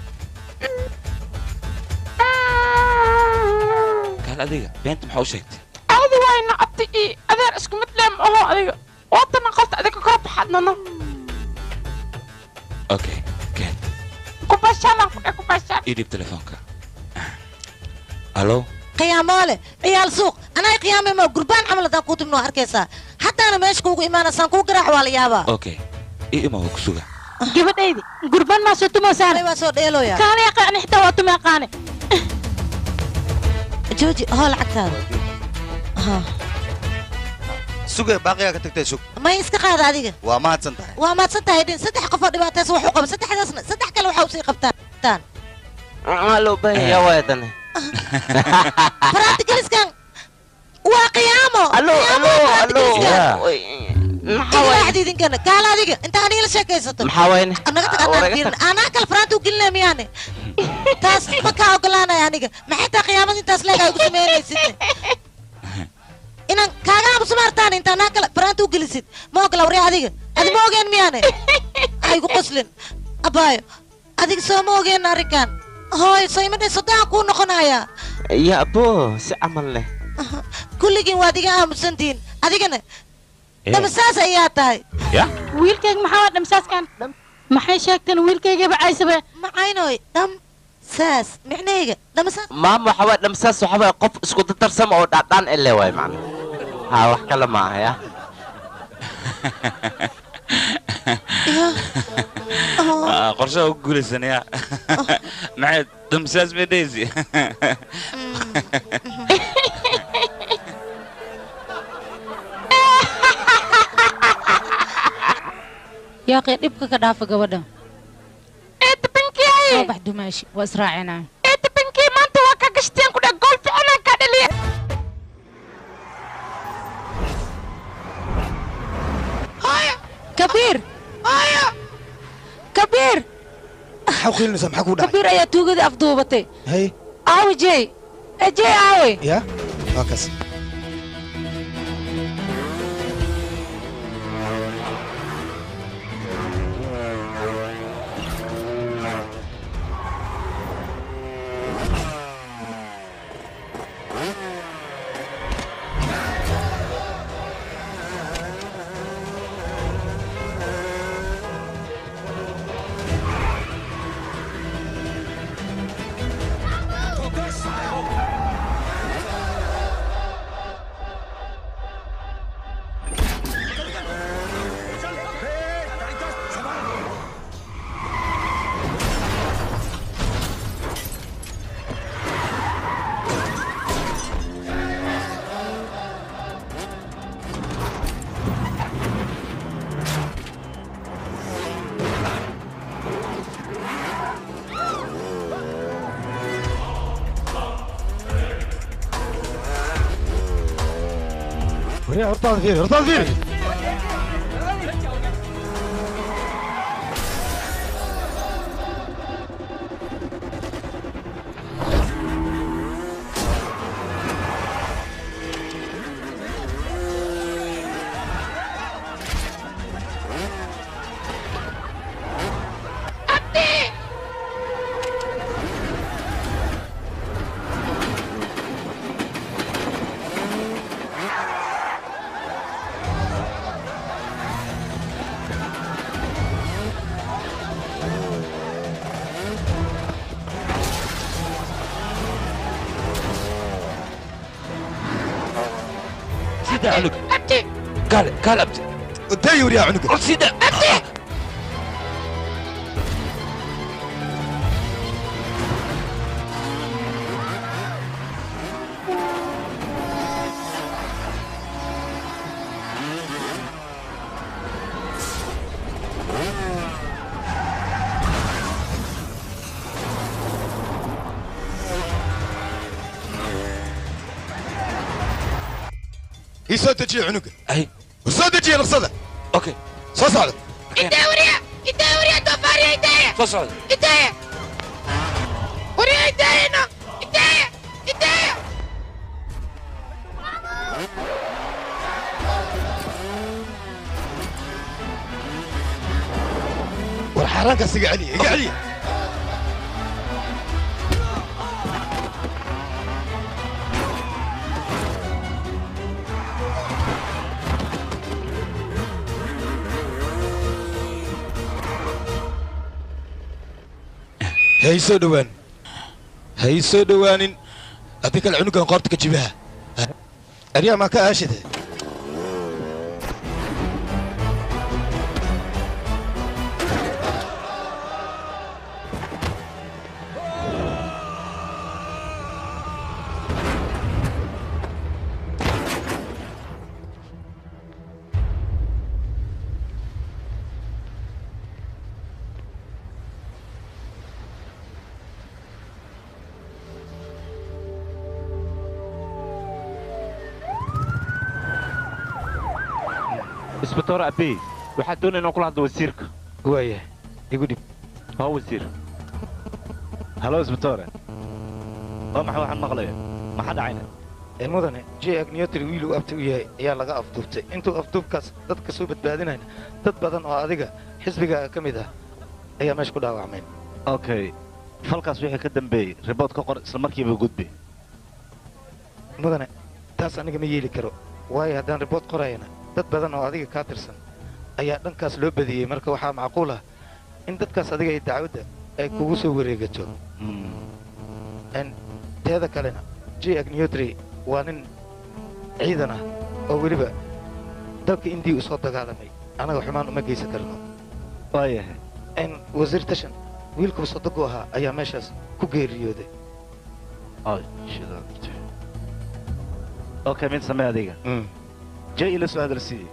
Kaal, adiga beenta maxaa u sheegtay? Caadi wayna, abti iyo adeer isku mid leem aho. Adiga waatana qolta adiga kala baxadnano. Okay, keen. Ii dhiib telefoonka. Allo. Qiyaamaale ciyaal suuq anaa qiyaamay ma gurbaan camal haddaan kuu timno arkaysaa haddaana meesha kuugu imaanaysaan kuu garaac waa la yaabaa. Okay, ii ima waa ku suga. Gabadhaydi gurbaan maa soo tumaysaan? Waa soo dheelooya. Kaale yaqaani xitaa waa tuma yaqaane. Jooji hoo lacagtaada. Sugay baaqigaa ka tagtay sug. May iska qaada adiga. Waa mahadsan tahay. Waa mahadsan tahay dhin saddex qof oo dhibaataysan wax u qaba saddexdaasna saddex kale waxa u sii qabtaan. Maxaa loo baahan yahay waayadane? Faraanti geliskan waa qiyaamo. Allo allo allo. Maxaa waaye idinkana kaala adiga inta aniga la sheekaysato. Maxaa waaye? Naga tag anaan fiirin anaa kale faraanti u gelinaya miyaane? Taas ma kaa ogolaanaya aniga. Maxay taa qiyaamada intaas leeg ay ugu samaynaysid? Inaan kaaga aamuso ma artaan inta anaa kale faraanti u gelisid ma ogola waryaa adiga. Adi ma ogeen miyaane? Ha igu qoslin abaayo adiga soo ma ogeen arrinkan. Hooy soo ima dhin soddon kuu noqonayaa. Ya abo si camal leh. Kulligiin waad iga aamusantihiin adigana dhamsaas ayaa tahay. Wiilkayga maxaa waa dhamsaaskan? Maxay sheegteen wiilkaygaba caysabe? Macaynoy dhamsaas micnahayga dhamsaas. Maam waxa waa dhamsaas waxa waa qof isku dardarsama oo dhaadhaan ile waay macna. Haa wax kale ma aha ya. Qorshaha ugu guulaysanaya maxay dhamsaas bay dhehaysi. Yaaqi dhibka ka dhaafa gabadha. Soo bax dumaashi waa israacinaa. Eedabankii maanta waa ka gashteen ku dheh gool fiicanaan kaa dhaliya. Kabiir. Kabiir. Maxaa u qiilinaysaa? Maxaa kugu dhacay? Kabiir ayaa tuugadii afduubatay. Hay. Aawe Jay. Jay aawe. Ya waa kaas. Hortaada fiiri, hortaada fiiri. قال قال ابتي دايور يا عنق سيدا ابتي. soo dejiya cunuga. Ay. Soo dejiya nafsada. Okay. Soo socda. Idaya wariya idaya wariya doofaariya idaya. Soo socda. Idaya wariya idayana idaya idaya. War xaaraankaas iga celiya iga celiya. Hay soo dhowaan. Ha ii soo dhowaanin haddii kale cunugan qoorta ka jibaha. Aryaa maa ka aashide? Isbatoor Abey, waxaa doonaya inaan kula hadlo wasiirka. Waaya, igu dhib. Haa wasiir. Halo isbatoore, waa maxay waxaan maqlaya? Maxaa dhacayna? Mudane, J Agniyotri wiil uu abti u yahay ayaa laga afduubtay. Intuu afduubkaas dadka soo badbaadinayna, dad badan oo adiga xisbigaaga ka mid ah ayaa meesha ku dhaawacmeen. Okay, falkaas wixii ka dambeeyey ribood ka qor, isla markiiba gudbi. Mudane, taas aniga ma yeeli karo, waayo haddaan ribood qorayana dad badan oo adiga kaa tirsan ayaa dhankaas loo badiyey. Marka waxaa macquul ah in dadkaas adiga ay dacwadda ay kugu soo wareegato. Teeda kalena, J Agniyotri waa nin ciidan ah oo weliba dalka Indiya u soo dagaalamay. Anaga xumaan uma geysan karno. Waayahay. Wasiir Tashan, wiilkuu sodogu ahaa ayaa meeshaas ku geeriyooday. Okay, mid samee adiga. Jay ila soo hadalsiiye.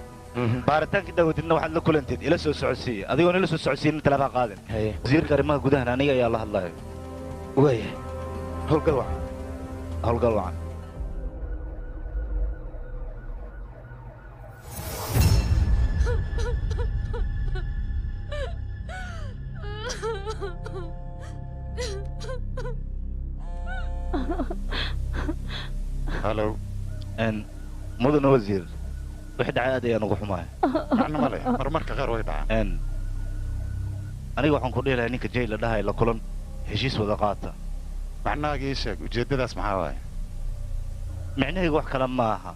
Baaritaankii daawadidna waxaad la kulanteed ila soo socodsiiye. Adigoon ila soo socodsiinin talaabaa qaadin. Wasiirka arrimaha gudahana aniga ayaa la hadlayo. Waaya, howlgal wacan. Howlgal wacan. Halo. Mudane wasiir, wixii dhacay aad ayaan ugu xumahay. Macno ma leh, marmarka qaar way dhacaan. Aniga waxaan ku dhihi lahaa ninka Jay la dhahay la kulan, heshiis wada qaata. Macnahaaga ii sheeg, ujeeddadaas maxaa waaye? Micnahayga wax kale ma aha.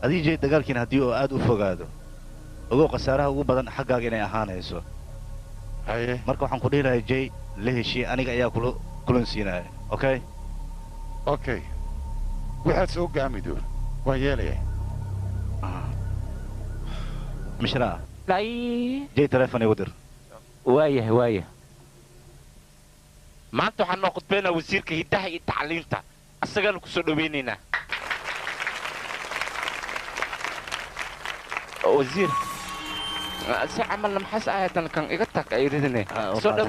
Adii Jay dagaalkiina haddii uu aad u fogaado, ogow khasaaraha ugu badan xaggaaga inay ahaanayso. Haye. Marka waxaan ku dhihi lahaa Jay la heshiiye, aniga ayaa kula kulan siinaya. Okay? Okay. Waxaad soo gaamido waan yeelayaa. Mishraa. Jay telefoon igu dir. Waayahay waaya. Maanta waxaan noo khudbaynaa wasiirka hiddaha iyo tacliinta, asagaanu ku soo dhawaynaynaa. Wasiir, si camalna maxaas ahaytan kan iga tag ay ridine. Soo dhaw.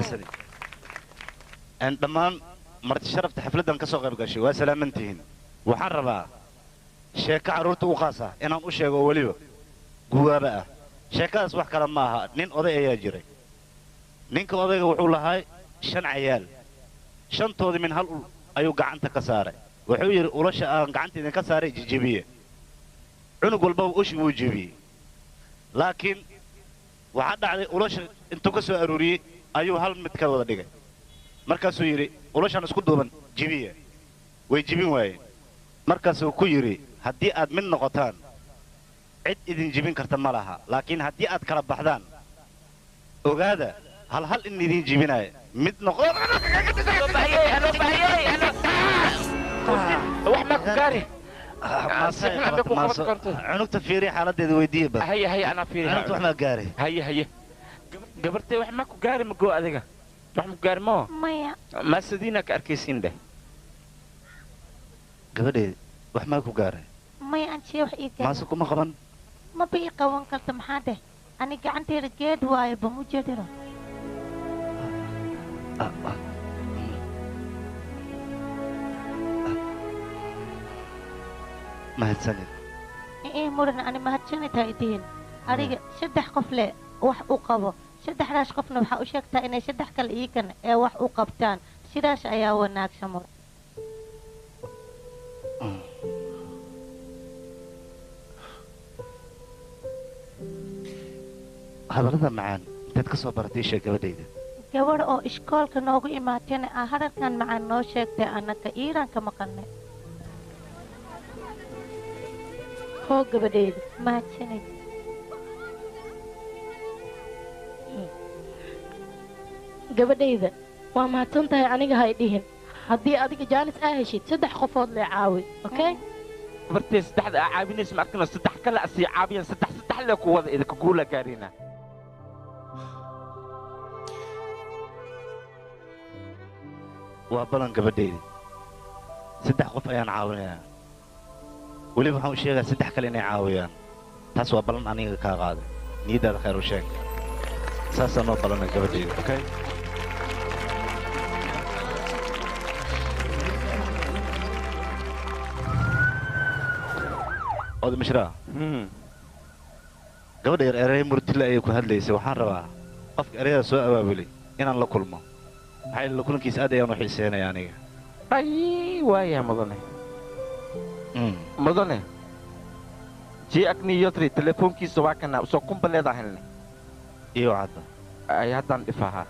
Dhammaan marti sharafta xafladdan ka soo qayb gashay waa salaaman tihiin. Waxaan rabaa sheeko carruurta u qaasa inaan u sheego oo weliba guwaaba ah. Sheekadaas wax kale ma aha, nin oday ayaa jiray. Ninka odayga wuxuu lahaa 5 cayaal. 5toodii min hal ul ayuu gacanta ka saaray. Wuxuu yidhi ulasha aan gacanta idinka saaray jijibiye. Cunug walbaba ushi wuu jibiyey. Laakiin waxaa dhacday ulasha intuu ka soo aruuriyey ayuu hal mid ka wada dhigay. Markaasuu yidhi ulashaan isku duuban jibiye. Way jibin waayeen. Markaasuu ku yidhi haddii aad mid noqotaan cid idin jibin karta ma laha, laakiin haddii aad kala baxdaan ogaada hal hal in idin jibinaayo mid noqo. Wax ma ku gaari. Cunugta fiiri xaaladdeeda weydiiye ba. Haye haye, anaa fiiri. Cunugta wax ma gaari. Haye haye. Gabartay wax ma ku gaari ma goo adiga? Wax ma ku gaari moo? Maya. Maasadiina ka arkaysiin dheh. Gabadheed wax ma ku gaaray? Maya, aan jee wax ii gaaray. Maase kuma qaban? Maba ii qaban karta, maxaa dheh? Ani gacantayda geed waayo ba mu jeediro. Mahadsanid. Mudan, ani mahadsanid ha idihin. Adiga 3 qof le wax u qabo. 3daas qofna waxaa u sheegtaa inay 3 kale iikan ee wax u qabtaan. Sidaas ayaa wanaagsan mudan. Hadallada macaan intaad ka soo baratay sheeg gabadhayda. Gabadh oo iskoolka noogu imaatayna aa hadalkan macaan noo sheegtay, annaka Iiraan ka maqannay. Hoo gabadhayda, mahadsanid. Gabadhayda, waa mahadsan tahay aniga ha i dhihin. Haddii adiga jaanis aa heshid 3 qofood lee caawi, okay? Bartay 3 aa caawinaysa ma arkino 3 kale asii caawiyaan 3 le ku wada idinka guula gaarina. Waa balan gabadhayda. 3 qof ayaan caawinayaa. Weliba waxaan u sheegaa 3 kale inay caawiyaan. Taas waa balan aniga kaa qaaday. Niyadaada khayr u sheeg. Saasaa noo balana gabadhayda, okay? Oday Mishra. Gabadha yar erey murtile ayay ku hadlaysay. Waxaan rabaa qofka ereyada soo abaabulay inaan la kulmo. Maxaa yeelay la kulankiisa aad ayaan u xiiseynayaa aniga. Ay, waaya mudane. Mudane. Jee Agni Yotri telefoonkiisa waa kana soo kumbaleeda helnay. Iyo cadda. Ay haddaan dhifahaa.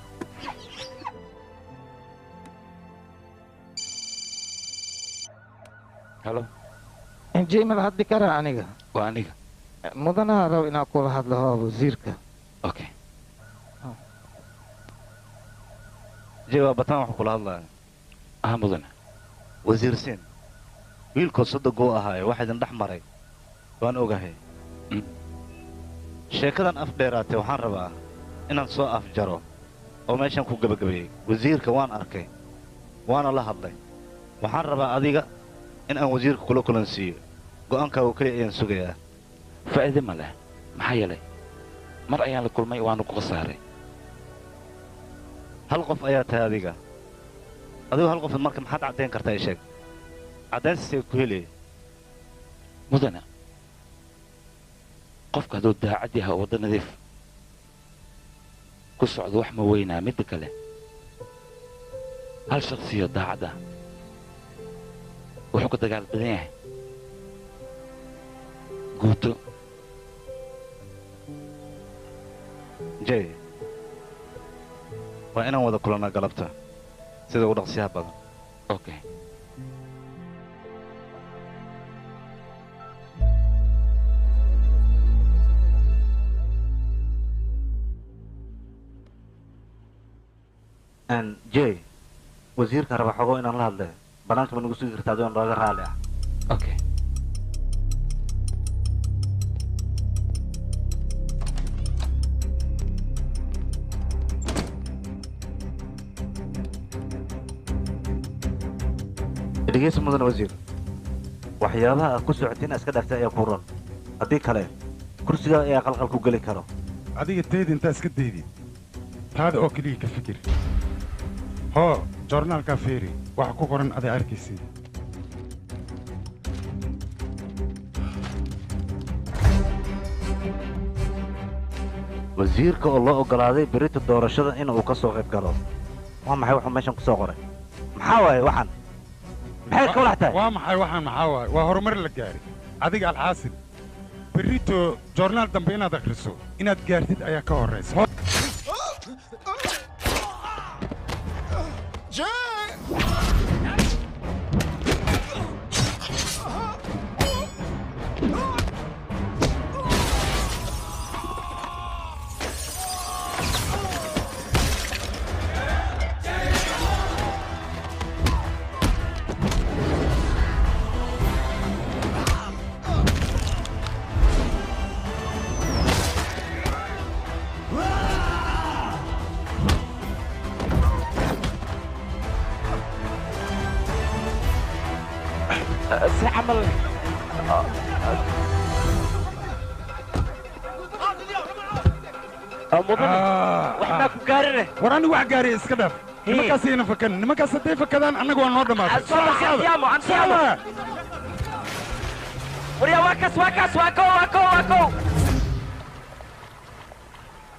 Halo. Jee ma la hadli karaa aniga? Waa aniga. Mudanaha rabo inaan kula hadlo wasiirka. Okay. Jee waa bataan wax kula hadlaya. Ah mudane. Wasiir Siin. Wiilkood 3 goo ahaaye wax idin dhex maray. Waan ogahay. Sheekadan af dheeraatay waxaan rabaa inaan soo afjaro oo meeshan ku gabagabeeyey. Wasiirka waan arkay. Waana la hadlay. Waxaan rabaa adiga in aan wasiirka kula kulansiiyo. Go'aankaagu kaliya ayaan sugayaa. Faa'iido ma leh. Maxaa yeelay mar ayaan la kulmay waanu ku khasaaray. Hal qof ayaa tahay adiga. Adigu hal qof marka maxaad caddayn kartaa ii sheeg. Caddayntiisay ku helay. Mudane. Qofka hadduu daacad yahay oo waddo nadiif ku socdo wax ma weynaa midda kale. Hal shakhsiyo daacad ah wuxuu ka dagaal badan yahay guuto. Jay, waa inaan wada kulannaa galabta sida ugu dhaqsiyaha badan. Okay. Jay, wasiirka raba xogo inaan la hadle. Banaanka ma nagu sugi kartaa adigoo nooga raali ah. Okay. Dhegeyso mudan wasiir. Waxyaabaha aad ku socotiin iska dhaaftay ayaa ku ron. Haddii kale kursiga ayaa qalqal ku geli karo. Adiga teed intaa iska daydid. Taada oo kaliya ka fikir. Hoo, joornaalka fiiri. Waxa ku qoran aday arkaysid. Wasiirka oo loo oggolaaday berrito doorashada in uu ka soo qayb galo. Waa maxay wuxuu meeshan ku soo qoray? Maxaa waaye waxan? Maxay ka walax tahay? Waa maxay waxan maxaa waaye? Waa horumar la gaaray. Adiga alxaasil. Berrito joornaal dambe inaad akhriso, inaad gaartid ayaa ka horreysa. War anigu wax gaariya iska dhaaf. Nimankaas ayna fakan. Nimankaas hadday fakadaan annagu waa noo dhammaatay.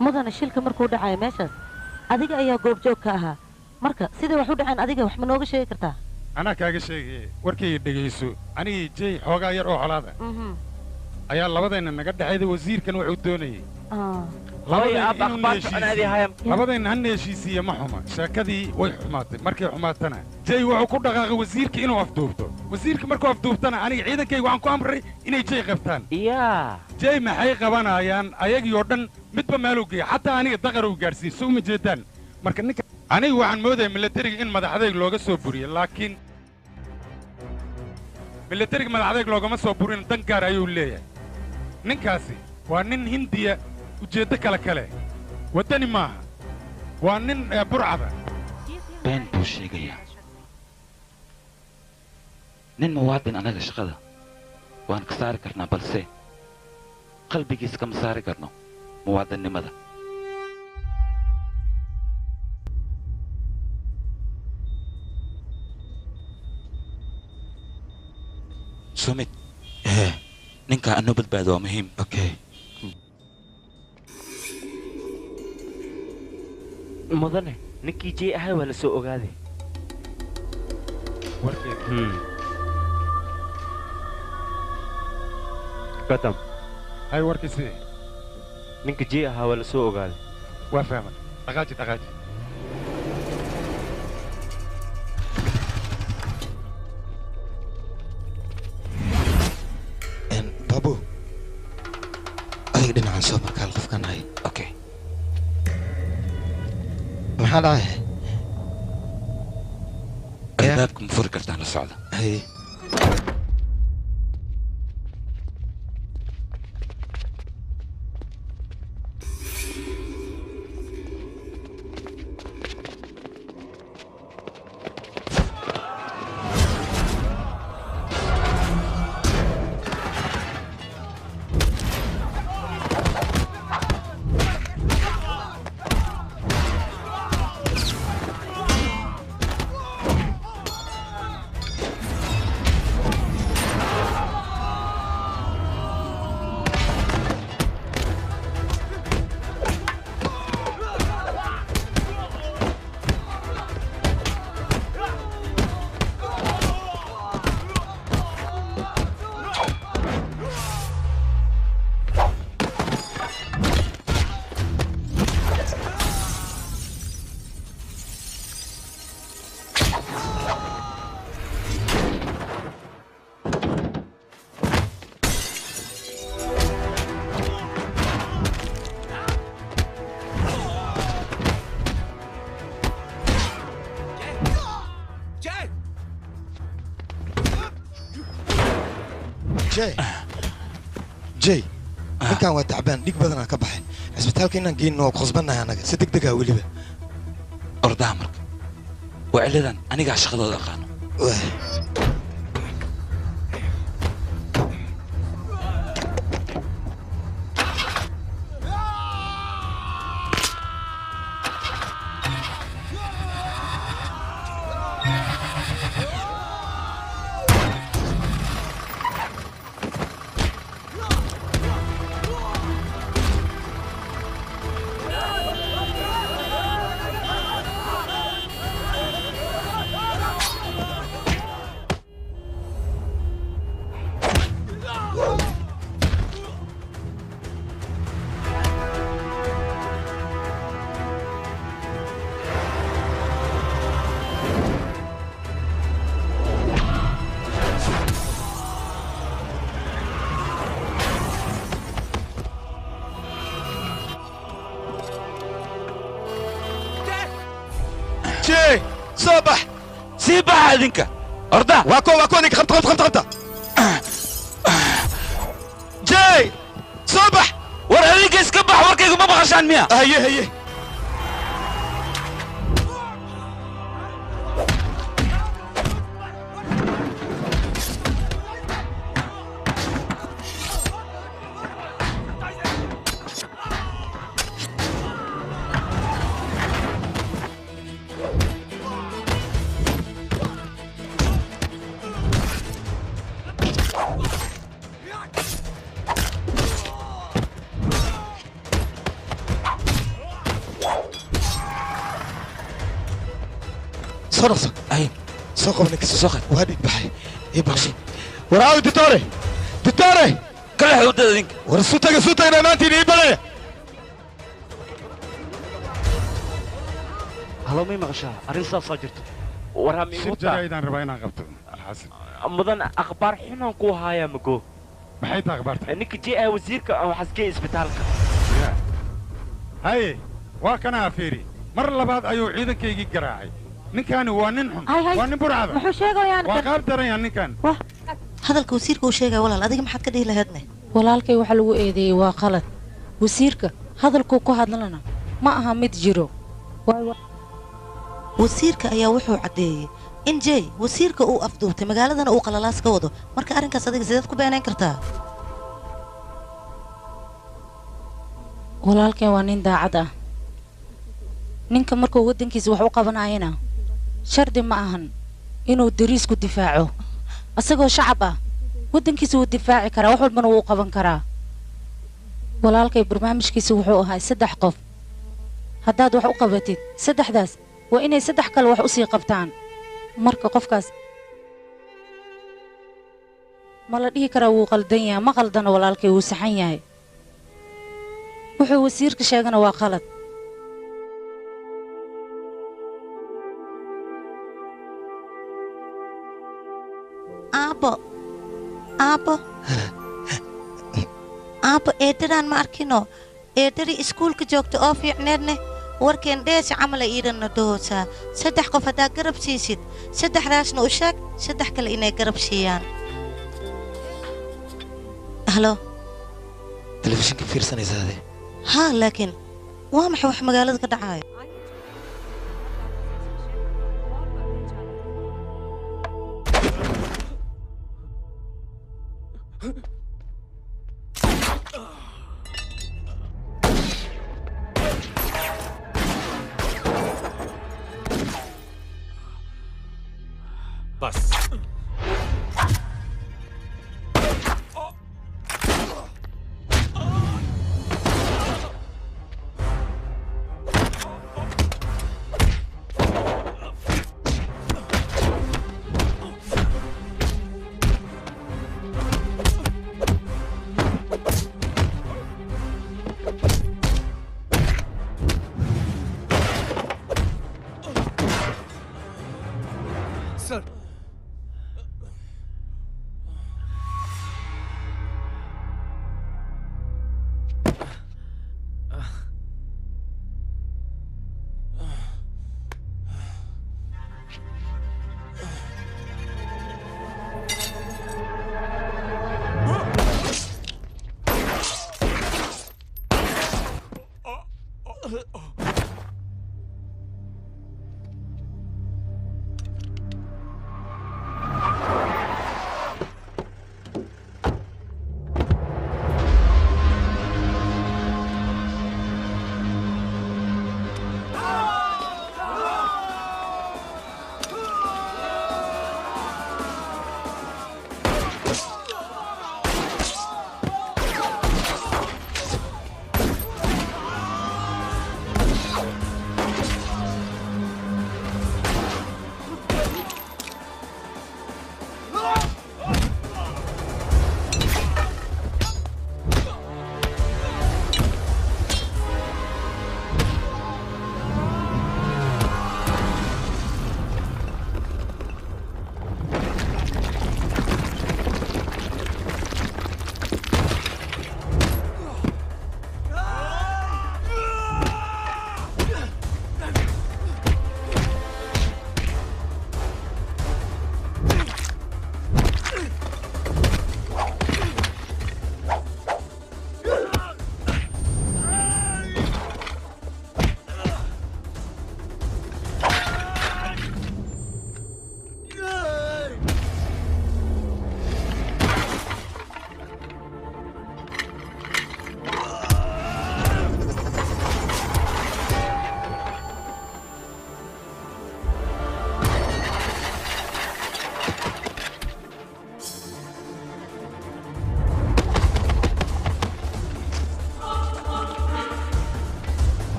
Mudane shilka markuu dhacayo meeshaas adiga ayaa goobjoog ka ahaa. Marka siday wax u dhaceen adiga wax ma nooga sheegi kartaa? Anaa kaaga sheegay warkayga dhegayso. Anigii Jay xoogaa yar oo colaada ayaa labadayna naga dhexayda wasiirkan wuxuu doonayay. Labadayna hanna heshiisiiye ma xuma. Sheekadii way xumaatay. Markay xumaatana Jay wuxuu ku dhaqaaqay wasiirka inuu afduubto. Wasiirka markuu afduubtana aniga ciidankayga waxaan ku amray inay Jay qabtaan. Jay maxay qabanayaan ayagii oo dhan midba meeluu geeya. Xataa aniga daqar uu gaadhsiin soo uma jeedaan. Marka ninka Anigu waxaan moodaya milatariga in madaxdayg looga soo buriyo, laakiin milatariga madaxdayg loogama soo burin, dan gaar ayuu leeyahay. Ninkaasi waa nin Hindiya, ujeeddo kale kale. Waddani maaha. Waa nin burcada. Been buu sheegayaa. Nin muwaadin anaga shaqada waan ka saari karnaa, balse qalbigiisa kama saari karno muwaadinnimada. Sumit, ninka anoo badbaado waa muhiim. Okay. Mudane, ninkii Jay ahaa waa la soo ogaaday. Qatam. Hay warkiisii. Ninka Jay ahaa waa la soo ogaaday. Waa fahmay. Dhaqaaji dhaqaaji. Babu, adiga dhinacan soo markaal qofkan hay. Okay. Maxaa dhacay? Albaabka ma furi kartaan, la socda. Hay. Jay, ninkan waa tacbaan, dhig badanaa ka baxay. Cisbitaalka inaan geyno waa ku khasbannahay annaga, si degdeg ah weliba. Ordaha marka. Waa ciladan anigaa shaqadooda aqaano. Soo bax. Sii baxa idinka. Orda. Waa kuwa ninka qabta qabta qabta qabta. Jay, soo bax. War adinka iska bax, warkayga ma maqashaan miya? Haye haye. Soo ay soo qabo ninka, soo qad. Waa dhig baxay. Ii baxshay. War aaw ditore. Ditore. Kala xawdada idinka. War soo taga soo taga maantiin ii balaya. Halo, may maqashaa? Arrin saasaa jirto. Warham Shir jaraa'idaan rabaa inaan qabto, Alxasan. Mudan, akhbaar xunaan ku hayaa mago. Maxay tahay akhbaarta? Ninka Jay ah wasiirka waxaas geey isbitaalka. Haye, waa kanaa fiiri. Mar labaad ayuu ciidankaygii garaacay. Ninkaani waa nin xun, waa nin burcada. Muxuu sheegayaa? Waa qaab daran ninkan. Hadalka wasiirka uu sheegaya walaal, adiga maxaad ka dhihi lahaydne? Walaalkay waxa lagu eedeeyey waa qalad. Wasiirka hadalkuu ku hadlana ma aha mid jiro. Wasiirka ayaa wuxuu caddeeyey in Jay wasiirka uu afduubtay, magaaladana uu qalalaas ka wado. Marka arrinkaas adiga sideed ku beenayn kartaa? Walaalkay waa nin daacad ah. Ninka markuu waddankiisa wax u qabanayana shardi ma ahan inuu dariisku difaaco. Asagoo shacab ah waddankiisa wuu difaaci karaa, wax walbana wuu u qaban karaa. Walaalkay barnaamijkiisa wuxuu ahaa 3 qof. Haddaad wax u qabatid 3daas waa inay 3 kale wax u sii qabtaan. Marka qofkaas ma la dhihi karaa wuu qaldan yahay? Ma qaldana walaalkay, wuu saxan yahay. Wuxuu wasiirka sheegana waa qalad. Aabbo, aabbo, aabbo, eedadaan ma arkino. Eedadii iskuulka joogta oo fiicneedne warkeen dheesha camala iidhanna dhahoosaa. 3 qof haddaa garab siisid, 3daasna u sheeg 3 kale inay garab siiyaan. Halo. Telefishinka fiirsanaysaade? Haa, laakiin waa maxay wax magaalada ka dhacaayo? Bas. Sir.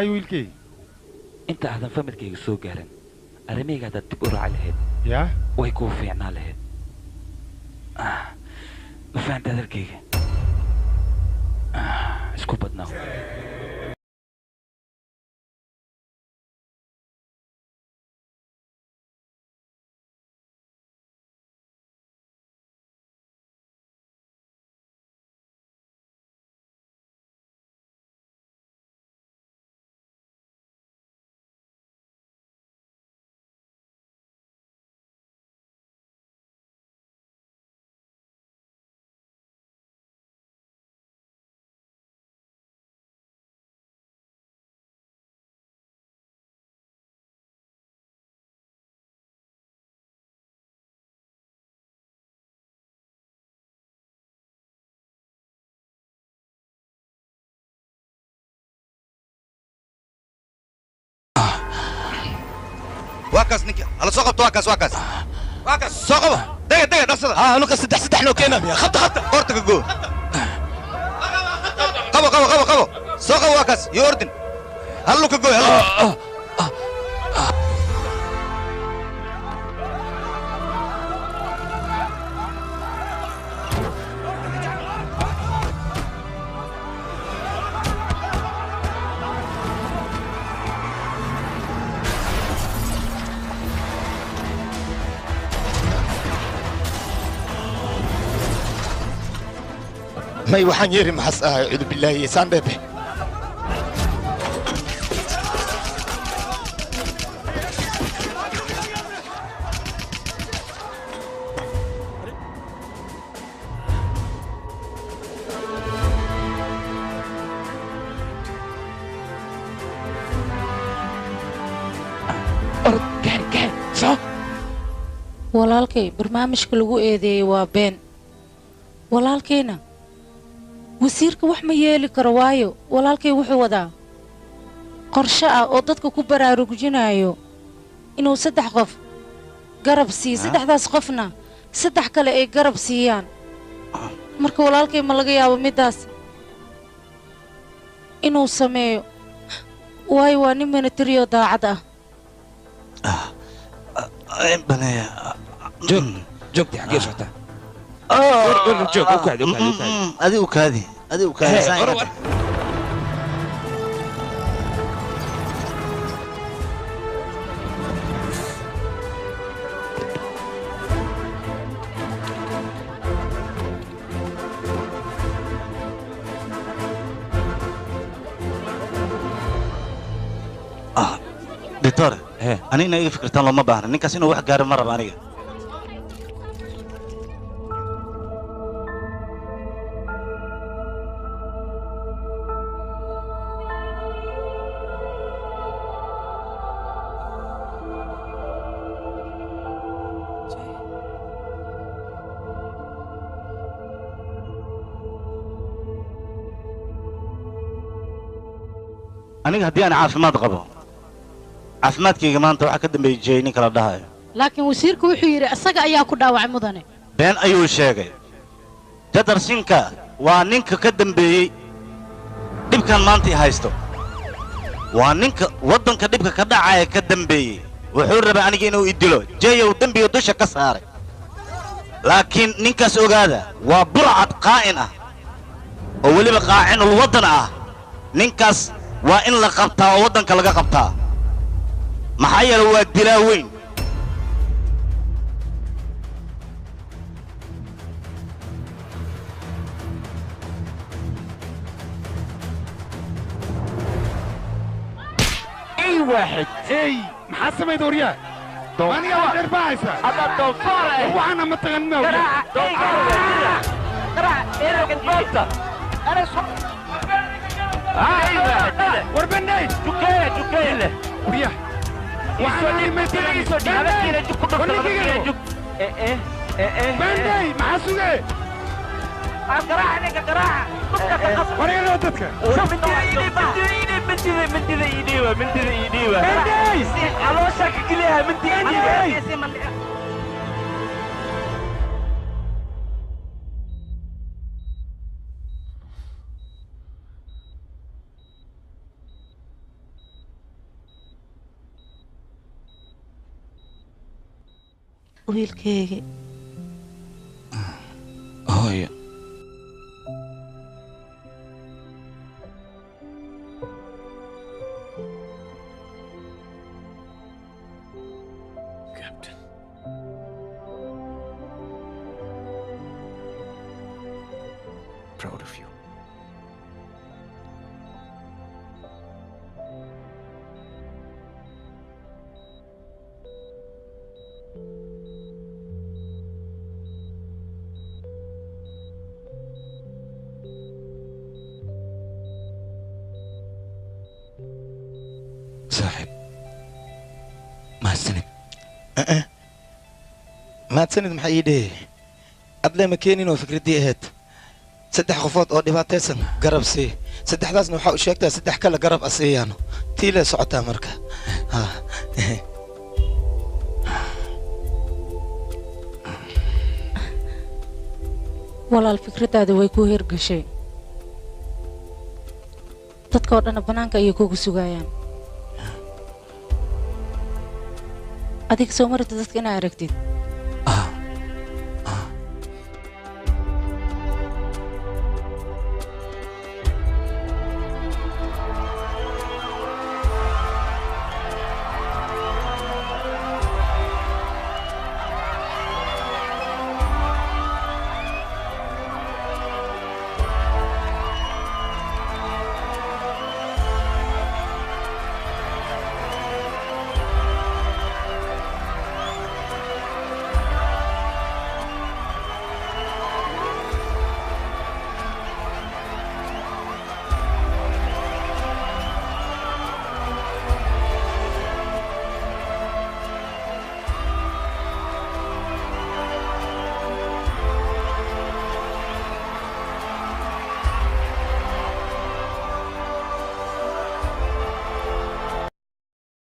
Hay wiilkay. Inta aadan familkayga soo gaarin arrimahayga haddaad dib u raaci lahayd yaa way kuu fiicnaa lahayd. Ma fahanta hadalkayga? Isku badnaaw. واكاس نك على سوق واكاس واكاس واكاس سوق دقيقة دقيقة نفسها ها نوكا سدح سدح نو كينا يا خبط خبط قرتك جو قبو قبو قبو قبو سوق واكاس يوردن هلو كجو هلو may waxaan yeeri maxas ahay cudu billaahi saan dheebe Walaalkay barnaamijka lagu eedeeyay waa been. Walaalkayna wasiirka wax ma yeeli karo waayo walaalkay wuxuu wadaa qorshe ah oo dadka ku baraarujinayo inuu 3 qof garab siiyo, saddexdaas qofna 3 kale ay garab siiyaan. Marka walaalkay ma laga yaabo midaas inuu sameeyo waayo waa nin military oo daacad ah. Joog joogti xaggee socotaa? Joog u kaadi u kaadi u kaadi. Adigu kaadi adigu kaadi. Doctor, anigna iga fikirtaan looma baahna ninkaas inuu wax gaaro ma rabo aniga. Aniga haddii aan caafimaad qabo caafimaadkayga maanta waxaa ka dambeeyay jey ninka la dhahayo. Laakiin wasiirku wuxuu yidhi isaga ayaa ku dhaawacay mudane. Been ayuu sheegay. Jadarsinka waa ninka ka dambeeyey dhibkan maanta i haysto. Waa ninka waddanka dhibka ka dhacaya ka dambeeyey. Wuxuu rabay aniga inuu i dilo. Jeyow dembiga dusha ka saaray. Laakiin ninkaas ogaada waa burcad qaa'in ah oo weliba qaacinul waddan ah. Ninkaas waa in la qabtaa oo waddanka laga qabtaa. Maxaa yeelay waa dilaa weyn. أي واحد أي maxaa samayda waryaa aniga waa dherbahaysa waxaana ma taqaanina war banday waryaa banday maxaa sugee warigalo dadka Wiilkayga. Hooyo. Captain. Proud of you. Saaxiib, mahadsanid. Mahadsanid maxaa ii dhehe? Adlee ma keenin oo fikraddii ahayd saddex qofood oo dhibaataysan garab sii, saddexdaasna waxaa u sheegtaa saddex kale garab a siiyaano tii lee socotaa marka. Ha. Walaal, fikraddaada way kuu hirgashay, dadka oo dhanna bannaanka ayay kugu sugayaan. Adiga soo marabta dadka inaa aragtid.